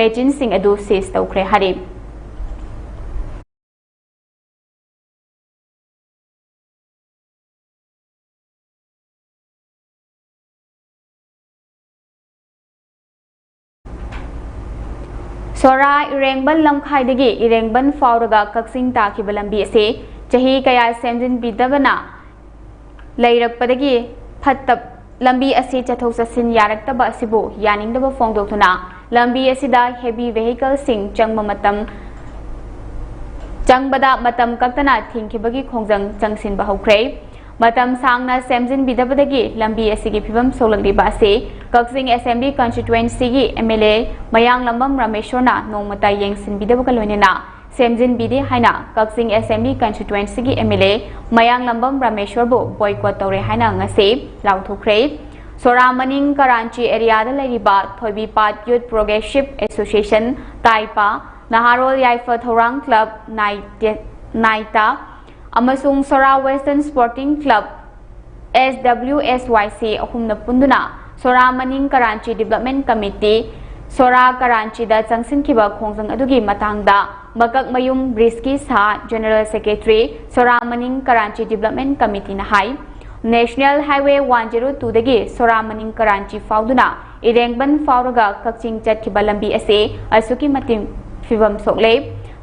machineꯁꯤꯡ ꯑꯗꯨ seize ꯇꯧꯈ꯭ꯔꯦ ꯍꯥꯏꯔꯤ꯫ ꯁꯣꯔꯥ ꯏꯔꯦꯡꯕꯟ ꯂꯝꯈꯥꯏꯗꯒꯤ ꯏꯔꯦꯡꯕꯟ ꯐꯥꯎꯔꯒ ꯀꯛꯆꯤꯡ ꯇꯥꯈꯤꯕ ꯂꯝꯕꯤ ꯑꯁꯤ ꯆꯍꯤ ꯀꯌꯥ ꯁꯦꯝꯖꯤꯟꯕꯤꯗꯕꯅ ꯂꯩꯔꯛꯄꯗꯒꯤ ꯐꯠꯇ ꯂꯝꯕꯤ ꯑꯁꯤ ꯆꯠꯊꯣꯛ ꯆꯠꯁꯤꯟ ꯌꯥꯔꯛꯇꯕ ꯑꯁꯤꯕꯨ ꯌꯥꯅꯤꯡꯗꯕ ꯐꯣꯡꯗꯣꯛꯇꯨꯅ ꯂꯝꯕꯤ ꯑꯁꯤꯗ heavy vehicleꯁꯤꯡ ꯆꯪꯕ ꯃꯇꯝ ꯆꯪꯕꯗ ꯃꯇꯝ ꯀꯛꯇꯅ ꯊꯤꯡꯈꯤꯕꯒꯤ ꯈꯣꯡꯖꯪ ꯆꯪꯁꯤꯟꯕ ꯍꯧꯈ꯭ꯔꯦ꯫ ꯃꯇꯝ ꯁꯥꯡꯅ ꯁꯦꯝꯖꯤꯟꯕꯤꯗꯕꯗꯒꯤ ꯂꯝꯕꯤ ꯑꯁꯤꯒꯤ ꯐꯤꯕꯝ ꯁꯣꯛꯂꯛꯂꯤꯕ ꯑꯁꯤ ꯀꯛꯆꯤꯡ Assembly Constituencyꯒꯤ MLA ꯃꯌꯥꯡꯂꯝꯕꯝ ꯔꯥꯃꯦꯁꯣꯔꯅ ꯅꯣꯡꯃꯇ ꯌꯦꯡꯁꯤꯟꯕꯤꯗꯕꯒ ꯂꯣꯏꯅꯅ ꯁꯦꯝꯖꯤꯟꯕꯤꯗꯦ ꯍꯥꯏꯅ ꯀꯛꯆꯤꯡ Assembly Constituencyꯒꯤ MLA ꯃꯌꯥꯡꯂꯝꯕꯝ ꯔꯥꯃꯦꯁꯣꯔꯕꯨ boycott ꯇꯧꯔꯦ ꯍꯥꯏꯅ ꯉꯁꯤ ꯂꯥꯎꯊꯣꯛꯈ꯭ꯔꯦ꯫ ꯁꯣꯔꯥ ꯃꯅꯤꯡ ꯀꯔꯥꯟꯆꯤ areaꯗ ꯂꯩꯔꯤꯕ ꯊꯣꯏꯕꯤꯄꯥꯠ Youth Progressive Association, ꯇꯥꯏꯄꯥ, ꯅꯍꯥꯔꯣꯜ ꯌꯥꯏꯐ ꯊꯧꯔꯥꯡ club, ꯅꯥꯏꯇꯦ-, ꯅꯥꯏꯇꯥ, ꯑꯃꯁꯨꯡ ꯁꯣꯔꯥ Western Sporting Club, SWSYC, ꯑꯍꯨꯝꯅ ꯄꯨꯟꯗꯨꯅ ꯁꯣꯔꯥ ꯃꯅꯤꯡ ꯀꯔꯥꯟꯆꯤ Development Committee, ꯁꯣꯔꯥ ꯀꯔꯥꯟꯆꯤꯗ ꯆꯪꯁꯤꯟꯈꯤꯕ ꯈꯣꯡꯖꯪ ꯑꯗꯨꯒꯤ ꯃꯇꯥꯡꯗ ꯃꯀꯛꯃꯌꯨꯝ ꯕ꯭ꯔꯤꯖꯀꯤ ꯁꯥꯍ, General Secretary, ꯁꯣꯔꯥ ꯃꯅꯤꯡ ꯀꯔꯥꯟꯆꯤ Development Committeeꯅ ꯍꯥꯏ, National Highway one zero twoꯗꯒꯤ ꯁꯣꯔꯥ ꯃꯅꯤꯡ ꯀꯔꯥꯟꯆꯤ ꯐꯥꯎꯗꯨꯅ ꯏꯔꯦꯡꯕꯟ ꯐꯥꯎꯔꯒ ꯀꯛꯆꯤꯡ ꯆꯠꯈꯤꯕ ꯂꯝꯕꯤ ꯑꯁꯤ ꯑꯁꯨꯛꯀꯤ ꯃꯇꯤꯛ ꯐꯤꯕꯝ ꯁꯣꯛꯂꯦ꯫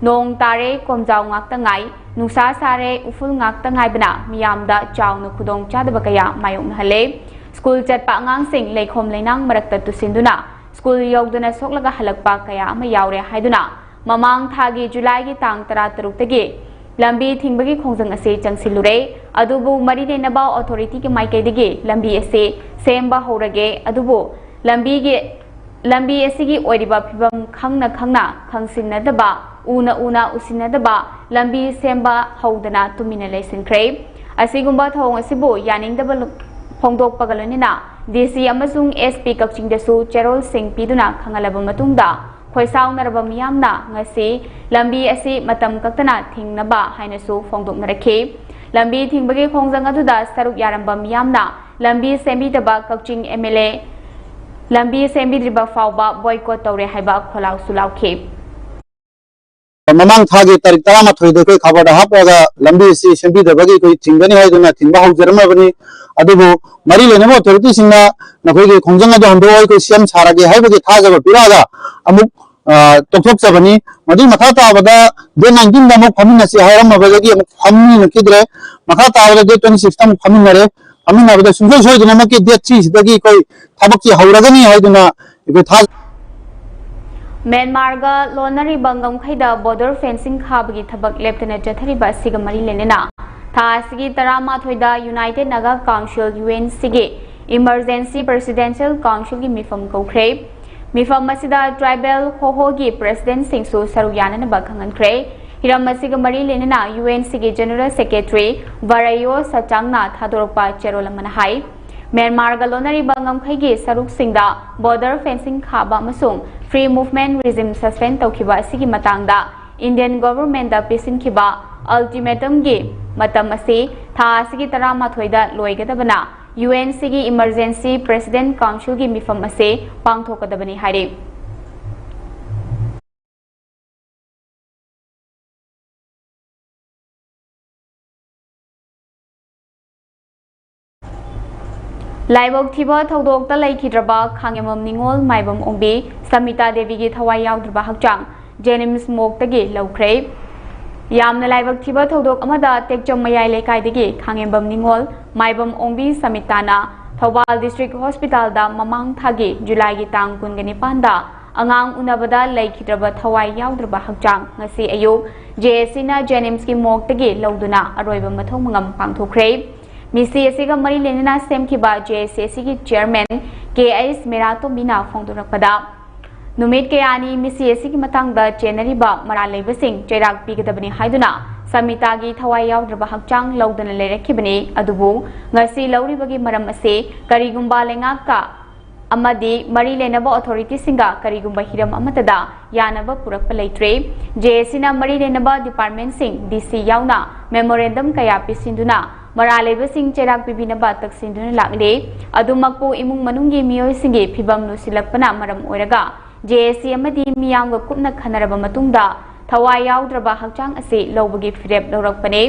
ꯅꯣꯡ ꯇꯥꯔꯦ, ꯀꯣꯝꯖꯥꯎ ꯉꯥꯛꯇ ꯉꯥꯏ, ꯅꯨꯡꯁꯥ ꯁꯥꯔꯦ, ꯎꯐꯨꯜ ꯉꯥꯛꯇ ꯉꯥꯏꯕꯅ ꯃꯤꯌꯥꯝꯗ ꯆꯥꯎꯅ ꯈꯨꯗꯣꯡ ꯆꯥꯗꯕ ꯀꯌꯥ ꯃꯥꯌꯣꯛꯅꯍꯜꯂꯦ꯫ ꯁ꯭ꯀꯨꯜ ꯆꯠꯄ ꯑꯉꯥꯡꯁꯤꯡ ꯂꯩꯈꯣꯝ ꯂꯩꯅꯥꯡ ꯃꯔꯛꯇ ꯇꯨꯁꯤꯟꯗꯨꯅ ꯁ꯭ꯀꯨꯜ ꯌꯧꯗꯅ ꯁꯣꯛꯂꯒ ꯍꯜꯂꯛꯄ ꯀꯌꯥ ꯑꯃ ꯌꯥꯎꯔꯦ ꯍꯥꯏꯗꯨꯅ ꯃꯃꯥꯡ ꯊꯥꯒꯤ ꯖꯨꯂꯥꯏꯒꯤ ꯇꯥꯡ ꯇꯔꯥꯇꯔꯨꯛꯇꯒꯤ ꯂꯝꯕꯤ ꯊꯤꯡꯕꯒꯤ ꯈꯣꯡꯖꯪ ꯑꯁꯤ ꯆꯪꯁꯤꯜꯂꯨꯔꯦ꯫ ꯑꯗꯨꯕꯨ ꯃꯔꯤ ꯂꯩꯅꯕ ꯑꯣꯊꯣꯔꯤꯇꯤꯒꯤ ꯃꯥꯏꯀꯩꯗꯒꯤ ꯂꯝꯕꯤ ꯑꯁꯤ ꯁꯦꯝꯕ ꯍꯧꯔꯒꯦ, ꯑꯗꯨꯕꯨ ꯂꯝꯕꯤꯒꯤ, ꯂꯝꯕꯤ ꯑꯁꯤꯒꯤ ꯑꯣꯏꯔꯤꯕ ꯐꯤꯕꯝ ꯈꯪꯅ ꯈꯪꯅ, ꯈꯪꯁꯤꯟꯅꯗꯕ, ꯎꯅ ꯎꯅ ꯎꯁꯤꯟꯅꯗꯕ ꯂꯝꯕꯤ ꯁꯦꯝꯕ ꯍꯧꯗꯅ ꯇꯨꯃꯤꯟꯅ ꯂꯩꯁꯤꯟꯈ꯭ꯔꯦ꯫ ꯑꯁꯤꯒꯨꯝꯕ ꯊꯧꯑꯣꯡ ꯑꯁꯤꯕꯨ ꯌꯥꯅꯤꯡꯗꯕ ꯂꯨ-, ꯐꯣꯡꯗꯣꯛꯄꯒ ꯂꯣꯏꯅꯅ ꯗꯤ ꯁꯤ ꯑꯃꯁꯨꯡ ꯑꯦꯁ ꯄꯤ ꯀꯛꯆꯤꯡꯗꯁꯨ ꯆꯦꯔꯣꯜꯁꯤꯡ ꯄꯤꯗꯨꯅ ꯈꯪꯍꯜꯂꯕ ꯃꯇꯨꯡꯗ, ꯈꯣꯏꯁꯥꯎꯅꯔꯕ ꯃꯤꯌꯥꯝꯅ ꯉꯁꯤ ꯂꯝꯕꯤ ꯑꯁꯤ ꯃꯇꯝ ꯀꯛꯇꯅ ꯊꯤꯡꯅꯕ ꯍꯥꯏꯅꯁꯨ ꯐꯣꯡꯗꯣꯛꯅꯔꯛꯈꯤ꯫ ꯂꯝꯕꯤ ꯊꯤꯡꯕꯒꯤ ꯈꯣꯡꯖꯪ ꯑꯗꯨꯗ ꯁꯔꯨꯛ ꯌꯥꯔꯝꯕ ꯃꯤꯌꯥꯝꯅ ꯂꯝꯕꯤ ꯁꯦꯝꯕꯤꯗꯕ ꯀꯛꯆꯤꯡ ꯑꯦꯝ ꯑꯦꯜ ꯑꯦ ꯂꯝꯕꯤ ꯁꯦꯝꯕꯤꯗ꯭ꯔꯤꯕ ꯐꯥꯎꯕ ꯕꯣꯏꯀꯣꯠ ꯇꯧꯔꯦ ꯍꯥꯏꯕ ꯈꯣꯜꯂꯥꯎꯁꯨ ꯂꯥꯎꯈꯤ꯫ ꯃꯃꯥꯡ ꯊꯥꯒꯤ ꯇꯥꯔꯤꯛ ꯇꯔꯥꯃꯥꯊꯣꯏꯗ ꯑꯩꯈꯣꯏ ꯈꯕꯔꯗ ꯍꯥꯞꯄꯒ ꯂꯝꯕꯤ ꯑꯁꯤ ꯁꯦꯝꯕꯤꯗꯕꯒꯤ ꯑꯩꯈꯣꯏ ꯊꯤꯡꯒꯅꯤ ꯍꯥꯏꯗꯨꯅ ꯊꯤꯡꯕ ꯍꯧꯖꯔꯝꯃꯕꯅꯤ꯫ ꯑꯗꯨꯕꯨ ꯃꯔꯤ ꯂꯩꯅꯕ ꯑꯣꯊꯣꯔꯤꯇꯤꯁꯤꯡꯅ ꯅꯈꯣꯏꯒꯤ ꯈꯣꯡꯖꯪ ꯑꯗꯨ ꯍꯟꯗꯣꯛꯑꯣ, ꯑꯩꯈꯣꯏ ꯁꯦꯝ ꯁꯥꯔꯒꯦ ꯍꯥꯏꯕꯒꯤ ꯊꯥꯖꯕ ꯄꯤꯔꯛꯑꯒ ꯑꯃꯨꯛ, ꯑ, ꯇꯣꯛꯊꯣꯛꯆꯕꯅꯤ꯫ ꯃꯗꯨꯒꯤ ꯃꯈꯥ ꯇꯥꯕꯗ ꯗꯦꯠ ꯅꯥꯏꯟꯇꯤꯟꯗ ꯑꯃꯨꯛ ꯐꯝꯃꯤꯟꯅꯁꯤ ꯍꯥꯏꯔꯝꯃꯕꯗꯒꯤ ꯑꯃꯨꯛ ꯐꯝꯃꯤꯟꯅꯈꯤꯗ꯭ꯔꯦ꯫ ꯃꯈꯥ ꯇꯥꯕꯗ ꯗꯦꯠ ꯇ꯭ꯋꯦꯟꯇꯤ ꯁꯤꯛꯁꯇ ꯑꯃꯨꯛ ꯐꯝꯃꯤꯟꯅꯔꯦ꯫ ꯐꯝꯃꯤꯟꯅꯕꯗ ꯁꯨꯡꯁꯣꯏ ꯁꯣꯏꯗꯅꯃꯛꯀꯤ ꯗꯦꯠ ꯊ꯭ꯔꯤꯁꯤꯗꯒꯤ ꯑꯩꯈꯣꯏ ꯊꯕꯛꯁꯤ ꯍꯧꯔꯒꯅꯤ ꯍꯥꯏꯗꯨꯅ ꯑꯩꯈꯣꯏ ꯊꯥꯖꯩ꯫ ꯃ꯭ꯌꯥꯟꯃꯥꯔꯒ ꯂꯣꯟꯅꯔꯤꯕ ꯉꯝꯈꯩꯗ ꯕꯣꯔꯗꯔ ꯐꯦꯟꯁꯤꯡ ꯈꯥꯕꯒꯤ ꯊꯕꯛ ꯂꯦꯞꯇꯅ ꯆꯠꯊꯔꯤꯕ ꯑꯁꯤꯒ ꯃꯔꯤ ꯂꯩꯅꯅ ꯊꯥ ꯑꯁꯤꯒꯤ ꯇꯔꯥꯃꯥꯊꯣꯏꯗ united Naga council, U N ꯁꯤꯒꯤ ꯏꯃꯔꯖꯦꯟꯁꯤ ꯄ꯭ꯔꯦꯁꯤꯗꯦꯟꯁꯤꯌꯦꯜ ꯀꯥꯎꯟꯁꯤꯜꯒꯤ ꯃꯤꯐꯝ ꯀꯧꯈ꯭ꯔꯦ꯫ ꯃꯤꯐꯝ ꯑꯁꯤꯗ ꯇ꯭ꯔꯥꯏꯕꯦꯜ ꯍꯣꯍꯣꯒꯤ ꯄ꯭ꯔꯦꯁꯤꯗꯦꯟꯁꯤꯡꯁꯨ ꯁꯔꯨꯛ ꯌꯥꯅꯅꯕ ꯈꯪꯍꯟꯈ꯭ꯔꯦ꯫ ꯍꯤꯔꯝ ꯑꯁꯤꯒ ꯃꯔꯤ ꯂꯩꯅꯅ ꯌꯨ ꯑꯦꯟ ꯁꯤꯒꯤ ꯖꯦꯅꯔꯦꯜ ꯁꯦꯀ꯭ꯔꯦꯇꯔꯤ ꯕꯔꯥꯌꯣ ꯁꯆꯥꯡꯅ ꯊꯥꯗꯣꯔꯛꯄ ꯆꯦꯔꯣꯜ ꯑꯃꯅ ꯍꯥꯏ, ꯃ꯭ꯌꯥꯟꯃꯥꯔꯒ ꯂꯣꯟꯅꯔꯤꯕ ꯉꯝꯈꯩꯒꯤ ꯁꯔꯨꯛꯁꯤꯡꯗ ꯕꯣꯔꯗꯔ ꯐꯦꯟꯁꯤꯡ ꯈꯥꯕ ꯑꯃꯁꯨꯡ ꯐ꯭ꯔꯤ ꯃꯨꯚꯃꯦꯟꯠ ꯔꯤꯖꯤꯝ ꯁꯁꯄꯦꯟ ꯇꯧꯈꯤꯕ ꯑꯁꯤꯒꯤ ꯃꯇꯥꯡꯗ ꯏꯟꯗꯤꯌꯟ ꯒꯣꯚꯔꯟꯃꯦꯟꯠꯇ ꯄꯤꯁꯤꯟꯈꯤꯕ ꯑꯜꯇꯤꯃꯦꯇꯝꯒꯤ ꯃꯇꯝ ꯑꯁꯤ ꯊꯥ ꯑꯁꯤꯒꯤ ꯇꯔꯥꯃꯥꯊꯣꯏꯗ ꯂꯣꯏꯒꯗꯕꯅ ꯌꯨ ꯑꯦꯟ ꯁꯤꯒꯤ ꯏꯃꯔꯖꯦꯟꯁꯤ ꯄ꯭ꯔꯦꯁꯤꯗꯦꯟꯠ ꯀꯥꯎꯟꯁꯤꯜꯒꯤ ꯃꯤꯐꯝ ꯑꯁꯤ ꯄꯥꯡꯊꯣꯛꯀꯗꯕꯅꯤ ꯍꯥꯏꯔꯤ꯫ ꯂꯥꯏꯕꯛ ꯊꯤꯕ ꯊꯧꯗꯣꯛꯇ ꯂꯩꯈꯤꯗ꯭ꯔꯕ ꯈꯥꯉꯦꯝꯕꯝ ꯅꯤꯉꯣꯜ ꯃꯥꯏꯕꯝ ꯑꯣꯡꯕꯤ ꯁꯃꯤꯇꯥ ꯗꯦꯕꯤꯒꯤ ꯊꯋꯥꯏ ꯌꯥꯎꯗ꯭ꯔꯕ ꯍꯛꯆꯥꯡ ꯖꯦꯅꯤꯝꯁ ꯃꯣꯔꯒꯇꯒꯤ ꯂꯧꯈ꯭ꯔꯦ꯫ ꯌꯥꯝꯅ ꯂꯥꯏꯕꯛ ꯊꯤꯕ ꯊꯧꯗꯣꯛ ꯑꯃꯗ ꯇꯦꯛꯆꯝ ꯃꯌꯥꯏ ꯂꯩꯀꯥꯏꯗꯒꯤ ꯈꯥꯉꯦꯝꯕꯝ ꯅꯤꯉꯣꯜ, ꯃꯥꯏꯕꯝ ꯑꯣꯡꯕꯤ ꯁꯃꯤꯇꯥꯅ ꯊꯧꯕꯥꯜ ꯗꯤꯁꯇ꯭ꯔꯤꯛ ꯍꯣꯁꯄꯤꯇꯥꯜꯗ ꯃꯃꯥꯡ ꯊꯥꯒꯤ ꯖꯨꯂꯥꯏꯒꯤ ꯇꯥꯡ ꯀꯨꯟꯒ ꯅꯤꯄꯥꯟꯗ ꯑꯉꯥꯡ ꯎꯅꯕꯗ ꯂꯩꯈꯤꯗ꯭ꯔꯕ ꯊꯋꯥꯏ ꯌꯥꯎꯗ꯭ꯔꯕ ꯍꯛꯆꯥꯡ ꯉꯁꯤ ꯑꯌꯨꯛ ꯖꯦ ꯑꯦꯁ ꯁꯤꯅ ꯖꯦꯅꯤꯝꯁꯀꯤ ꯃꯣꯔꯒꯇꯒꯤ ꯂꯧꯗꯨꯅ ꯑꯔꯣꯏꯕ ꯃꯊꯧ ꯃꯉꯝ ꯄꯥꯡꯊꯣꯛꯈ꯭ꯔꯦ꯫ ꯃꯤꯁꯤ ꯑꯁꯤꯒ ꯃꯔꯤ ꯂꯩꯅꯅ ꯁꯦꯝꯈꯤꯕ ꯖꯦ ꯑꯦꯁ ꯁꯤ ꯑꯁꯤꯒꯤ ꯆꯤꯌꯔꯃꯦꯟ ꯀꯦ ꯑꯩꯆ ꯃꯦꯔꯥꯇꯣꯝꯕꯤꯅ ꯐꯣꯡꯗꯣꯔꯛꯄꯗ, ꯅꯨꯃꯤꯠ ꯀꯌꯥꯅꯤ ꯃꯤꯁꯤ ꯑꯁꯤꯒꯤ ꯃꯇꯥꯡꯗ ꯆꯦꯟꯅꯔꯤꯕ ꯃꯔꯥꯜ ꯂꯩꯕꯁꯤꯡ ꯆꯩꯔꯥꯛ ꯄꯤꯒꯗꯕꯅꯤ ꯍꯥꯏꯗꯨꯅ ꯁꯃꯤꯇꯥꯒꯤ ꯊꯋꯥꯏ ꯌꯥꯎꯗ꯭ꯔꯕ ꯍꯛꯆꯥꯡ ꯂꯧꯗꯅ ꯂꯩꯔꯛꯈꯤꯕꯅꯤ꯫ ꯑꯗꯨꯕꯨ ꯉꯁꯤ ꯂꯧꯔꯤꯕꯒꯤ ꯃꯔꯝ ꯑꯁꯤ ꯀꯔꯤꯒꯨꯝꯕ ꯂꯩꯉꯥꯛꯀ ꯑꯃꯗꯤ ꯃꯔꯤ ꯂꯩꯅꯕ ꯑꯣꯊꯣꯔꯤꯇꯤꯁꯤꯡꯒ ꯀꯔꯤꯒꯨꯝꯕ ꯍꯤꯔꯝ ꯑꯃꯠꯇꯗ ꯌꯥꯅꯕ ꯄꯨꯔꯛꯄ ꯂꯩꯇ꯭ꯔꯦ꯫ ꯖꯦ ꯑꯦꯁ ꯁꯤꯅ ꯃꯔꯤ ꯂꯩꯅꯕ ꯗꯤꯄꯥꯔꯠꯃꯦꯟꯁꯤꯡ, ꯗꯤ ꯁꯤ ꯌꯥꯎꯅ ꯃꯦꯃꯣꯔꯦꯟꯗꯝ ꯀꯌꯥ ꯄꯤꯁꯤꯟꯗꯨꯅ ꯃꯔꯥꯜ ꯂꯩꯕꯁꯤꯡ ꯆꯩꯔꯥꯛ ꯄꯤꯕꯤꯅꯕ ꯇꯛꯁꯤꯟꯗꯨꯅ ꯂꯥꯛꯂꯤ꯫ ꯑꯗꯨꯃꯛꯄꯨ ꯏꯃꯨꯡ ꯃꯅꯨꯡꯒꯤ ꯃꯤꯑꯣꯏꯁꯤꯡꯒꯤ ꯐꯤꯚꯝ ꯂꯨꯁꯤꯜꯂꯛꯄꯅ ꯃꯔꯝ ꯑꯣꯏꯔꯒ ꯖꯦ ꯑꯦꯁ ꯁꯤ ꯑꯃꯗꯤ ꯃꯤꯌꯥꯝꯒ ꯀꯨꯞꯅ ꯈꯟꯅꯔꯕ ꯃꯇꯨꯡꯗ ꯊꯋꯥꯏ ꯌꯥꯎꯗ꯭ꯔꯕ ꯍꯛꯆꯥꯡ ꯑꯁꯤ ꯂꯧꯕꯒꯤ ꯐꯤꯔꯦꯞ ꯂꯧꯔꯛꯄꯅꯤ꯫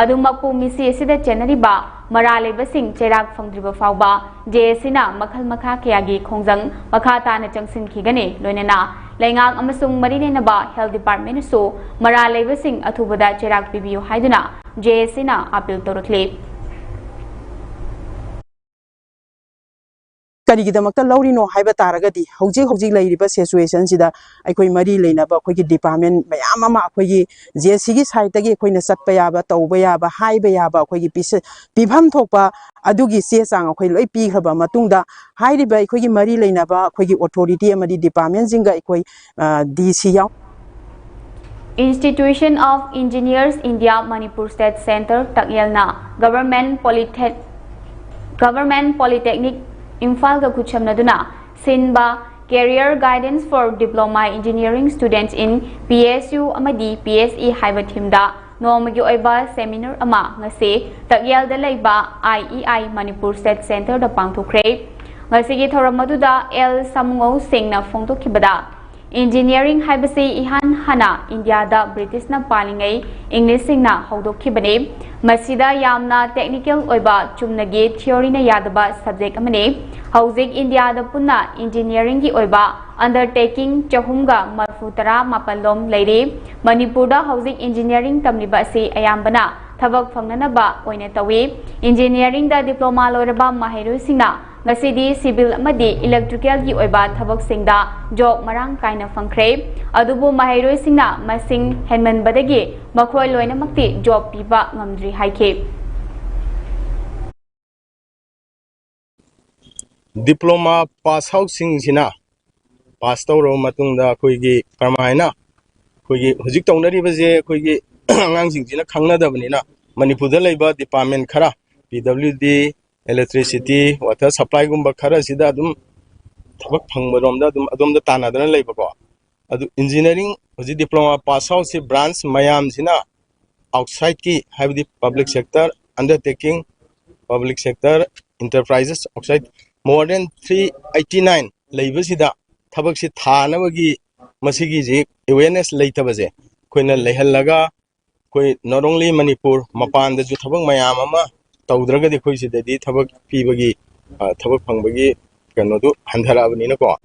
ꯑꯗꯨꯃꯛꯄꯨ ꯃꯤꯁꯤ ꯑꯁꯤꯗ ꯆꯦꯟꯅꯔꯤꯕ ꯃꯔꯥꯜ ꯂꯩꯕꯁꯤꯡ ꯆꯩꯔꯥꯛ ꯐꯪꯗ꯭ꯔꯤꯕ ꯐꯥꯎꯕ ꯖꯦ ꯑꯦꯁ ꯁꯤꯅ ꯃꯈꯜ ꯃꯈꯥ ꯀꯌꯥꯒꯤ ꯈꯣꯡꯖꯪ ꯃꯈꯥ ꯇꯥꯅ ꯆꯪꯁꯤꯟꯈꯤꯒꯅꯤ꯫ ꯂꯣꯏꯅꯅ ꯂꯩꯉꯥꯛ ꯑꯃꯁꯨꯡ ꯃꯔꯤ ꯂꯩꯅꯕ ꯍꯦꯜꯊ ꯗꯤꯄꯥꯔꯠꯃꯦꯟꯅꯁꯨ ꯃꯔꯥꯜ ꯂꯩꯕꯁꯤꯡ ꯑꯊꯨꯕꯗ ꯆꯩꯔꯥꯛ ꯄꯤꯕꯤꯌꯨ ꯍꯥꯏꯗꯨꯅ ꯖꯦ ꯑꯦꯁ ꯁꯤꯅ ꯑꯥꯄꯤꯜ ꯇꯧꯔꯛꯂꯤ꯫ ꯀꯔꯤꯒꯤꯗꯃꯛꯇ ꯂꯧꯔꯤꯅꯣ ꯍꯥꯏꯕ ꯇꯥꯔꯒꯗꯤ, ꯍꯧꯖꯤꯛ ꯍꯧꯖꯤꯛ ꯂꯩꯔꯤꯕ ꯁꯤꯆꯨꯋꯦꯁꯟꯁꯤꯗ ꯑꯩꯈꯣꯏ ꯃꯔꯤ ꯂꯩꯅꯕ ꯑꯩꯈꯣꯏꯒꯤ ꯗꯤꯄꯥꯔꯠꯃꯦꯟ ꯃꯌꯥꯝ ꯑꯃ ꯑꯩꯈꯣꯏꯒꯤ ꯖꯦ ꯑꯦꯁ ꯁꯤꯒꯤ ꯁꯥꯏꯠꯇꯒꯤ ꯑꯩꯈꯣꯏꯅ ꯆꯠꯄ ꯌꯥꯕ, ꯇꯧꯕ ꯌꯥꯕ, ꯍꯥꯏꯕ ꯌꯥꯕ ꯑꯩꯈꯣꯏꯒꯤ ꯄꯤꯁ-, ꯄꯤꯐꯝ ꯊꯣꯛꯄ ꯑꯗꯨꯒꯤ ꯆꯦ ꯆꯥꯡ ꯑꯩꯈꯣꯏ ꯂꯣꯏ ꯄꯤꯈ꯭ꯔꯕ ꯃꯇꯨꯡꯗ, ꯍꯥꯏꯔꯤꯕ ꯑꯩꯈꯣꯏꯒꯤ ꯃꯔꯤ ꯂꯩꯅꯕ ꯑꯩꯈꯣꯏꯒꯤ ꯑꯣꯊꯣꯔꯤꯇꯤ ꯑꯃꯗꯤ ꯗꯤꯄꯥꯔꯠꯃꯦꯟꯁꯤꯡꯒ ꯑꯩꯈꯣꯏ ꯗꯤ ꯁꯤ ꯌꯥꯎ Institution of Engineers India Manipur State Center ꯇꯥꯛꯌꯦꯜꯅ Government Polytech Government Polytechnic ꯏꯝꯐꯥꯜꯒ ꯈꯨꯠꯁꯝꯅꯗꯨꯅ ꯁꯤꯟꯕ Career Guidance for Diploma Engineering Students in P S U ꯑꯃꯗꯤ P S E ꯍꯥꯏꯕ ꯊꯤꯝꯗ ꯅꯣꯡꯃꯒꯤ ꯑꯣꯏꯕ ꯁꯦꯃꯤꯅꯥꯔ ꯑꯃ ꯉꯁꯤ ꯇꯥꯛꯌꯦꯜꯗ ꯂꯩꯕ I E I Manipur State Centerꯗ ꯄꯥꯡꯊꯣꯛꯈ꯭ꯔꯦ꯫ ꯉꯁꯤꯒꯤ ꯊꯧꯔꯝ ꯑꯗꯨꯗ ꯑꯦꯜ ꯁꯥꯃꯨꯉꯧ ꯁꯤꯡꯅ ꯐꯣꯡꯗꯣꯛꯈꯤꯕꯗ, Engineering ꯍꯥꯏꯕꯁꯤ ꯏꯍꯥꯟ ꯍꯥꯟꯅ ꯏꯟꯗꯤꯌꯥꯗ ꯕ꯭ꯔꯤꯇꯤꯁꯅ ꯄꯥꯜꯂꯤꯉꯩ ꯏꯪꯂꯤꯁꯁꯤꯡꯅ ꯍꯧꯗꯣꯛꯈꯤꯕꯅꯤ꯫ ꯃꯁꯤꯗ ꯌꯥꯝꯅ technical ꯑꯣꯏꯕ, ꯆꯨꯝꯅꯒꯤ theoryꯅ ꯌꯥꯗꯕ subject ꯑꯃꯅꯤ꯫ ꯍꯧꯖꯤꯛ ꯏꯟꯗꯤꯌꯥꯗ ꯄꯨꯟꯅ engineeringꯒꯤ ꯑꯣꯏꯕ undertaking ꯆꯍꯨꯝꯒ ꯃꯔꯐꯨ ꯇꯔꯥ ꯃꯥꯄꯜ ꯂꯣꯝ ꯂꯩꯔꯤ꯫ ꯃꯅꯤꯄꯨꯔꯗ ꯍꯧꯖꯤꯛ engineering ꯇꯝꯂꯤꯕ ꯑꯁꯤ ꯑꯌꯥꯝꯕꯅ ꯊꯕꯛ ꯐꯪꯅꯅꯕ ꯑꯣꯏꯅ ꯇꯧꯏ꯫ Engineeringꯗ diploma ꯂꯣꯏꯔꯕ ꯃꯍꯩꯔꯣꯏꯁꯤꯡꯅ ꯉꯁꯤꯗꯤ civil ꯑꯃꯗꯤ electricalꯒꯤ ꯑꯣꯏꯕ ꯊꯕꯛꯁꯤꯡꯗ job ꯃꯔꯥꯡ ꯀꯥꯏꯅ ꯐꯪꯈ꯭ꯔꯦ꯫ ꯑꯗꯨꯕꯨ ꯃꯍꯩꯔꯣꯏꯁꯤꯡꯅ ꯃꯁꯤꯡ ꯍꯦꯟꯃꯟꯕꯗꯒꯤ ꯃꯈꯣꯏ ꯂꯣꯏꯅꯃꯛꯇꯤ job ꯄꯤꯕ ꯉꯝꯗ꯭ꯔꯤ ꯍꯥꯏꯈꯤ꯫ Diploma pass outꯁꯤꯡꯁꯤꯅ pass ꯇꯧꯔꯕ ꯃꯇꯨꯡꯗ ꯑꯩꯈꯣꯏꯒꯤ ꯀꯔꯝꯍꯥꯏꯅ ꯑꯩꯈꯣꯏꯒꯤ ꯍꯧꯖꯤꯛ ꯇꯧꯅꯔꯤꯕꯁꯦ ꯑꯩꯈꯣꯏꯒꯤ ꯑꯉꯥꯡꯁꯤꯡꯁꯤꯅ ꯈꯪꯅꯗꯕꯅꯤꯅ ꯃꯅꯤꯄꯨꯔꯗ ꯂꯩꯕ department ꯈꯔ, P W D, electricity, water supplyꯒꯨꯝꯕ ꯈꯔꯁꯤꯗ ꯑꯗꯨꯝ ꯊꯕꯛ ꯐꯪꯕꯔꯣꯝꯗ ꯑꯗꯨꯝ ꯑꯗꯣꯝꯗ ꯇꯥꯟꯅꯗꯅ ꯂꯩꯕꯀꯣ꯫ ꯑꯗꯨ engineering ꯍꯧꯖꯤꯛ diploma pass outꯁꯤ branch ꯃꯌꯥꯝꯁꯤꯅ outsideꯀꯤ, ꯍꯥꯏꯕꯗꯤ public sector undertaking, public sector enterprises outside, more than three eighty nine ꯂꯩꯕꯁꯤꯗ ꯊꯕꯛꯁꯤ ꯊꯥꯅꯕꯒꯤ ꯃꯁꯤꯒꯤꯁꯤ awareness ꯂꯩꯇꯕꯁꯦ ꯑꯩꯈꯣꯏꯅ ꯂꯩꯍꯜꯂꯒ, ꯑꯩꯈꯣꯏ not only ꯃꯅꯤꯄꯨꯔ, ꯃꯄꯥꯟꯗꯁꯨ ꯊꯕꯛ ꯃꯌꯥꯝ ꯑꯃ ꯇꯧꯗ꯭ꯔꯒꯗꯤ ꯑꯩꯈꯣꯏ ꯁꯤꯗꯗꯤ ꯊꯕꯛ ꯄꯤꯕꯒꯤ, ꯑ, ꯊꯕꯛ ꯐꯪꯕꯒꯤ ꯀꯩꯅꯣꯗꯨ ꯍꯟꯊꯔꯛꯑꯕꯅꯤꯅꯀꯣ꯫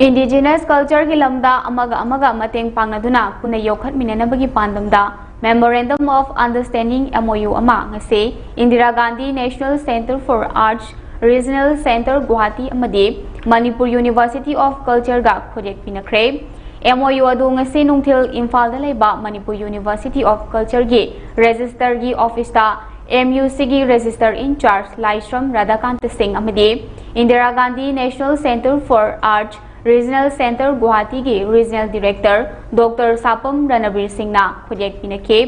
Indigenous cultureꯒꯤ ꯂꯝꯗ ꯑꯃꯒ ꯑꯃꯒ ꯃꯇꯦꯡ ꯄꯥꯡꯅꯗꯨꯅ ꯄꯨꯟꯅ ꯌꯣꯛꯈꯠꯃꯤꯟꯅꯅꯕꯒꯤ ꯄꯥꯟꯗꯝꯗ Memorandum of Understanding, M O U, ꯑꯃ ꯉꯁꯤ Indira Gandhi National Centre for Arts, Regional Centre Guwahati ꯑꯃꯗꯤ Manipur University of Cultureꯒ ꯈꯨꯠꯌꯦꯛ ꯄꯤꯅꯈ꯭ꯔꯦ꯫ M O U ꯑꯗꯨ ꯉꯁꯤ ꯅꯨꯡꯊꯤꯜ ꯏꯝꯐꯥꯜꯗ ꯂꯩꯕ Manipur University of Cultureꯒꯤ registrarꯒꯤ officeꯇ M U Cꯒꯤ registrar in charge ꯂꯥꯏꯁ꯭ꯔꯝ ꯔꯥꯙꯥꯀꯥꯟꯇ ꯁꯤꯡ ꯑꯃꯗꯤ Indira Gandhi National Centre for Arts Regional Centre Guwahatiꯒꯤ regional director Doctor ꯁꯥꯄꯝ ꯔꯅꯕꯤꯔ ꯁꯤꯡꯅ ꯈꯨꯠꯌꯦꯛ ꯄꯤꯅꯈꯤ꯫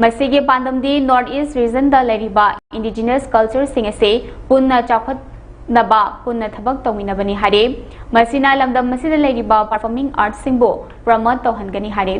ꯃꯁꯤꯒꯤ ꯄꯥꯟꯗꯝꯗꯤ North East regionꯗ ꯂꯩꯔꯤꯕ indigenous cultureꯁꯤꯡ ꯑꯁꯤ ꯄꯨꯟꯅ ꯆꯥꯎꯈꯠꯅꯕ ꯄꯨꯟꯅ ꯊꯕꯛ ꯇꯧꯃꯤꯟꯅꯕꯅꯤ ꯍꯥꯏꯔꯦ꯫ ꯃꯁꯤꯅ ꯂꯝꯗꯝ ꯑꯁꯤꯗ ꯂꯩꯔꯤꯕ performing artsꯁꯤꯡꯕꯨ promote ꯇꯧꯍꯟꯒꯅꯤ ꯍꯥꯏꯔꯦ꯫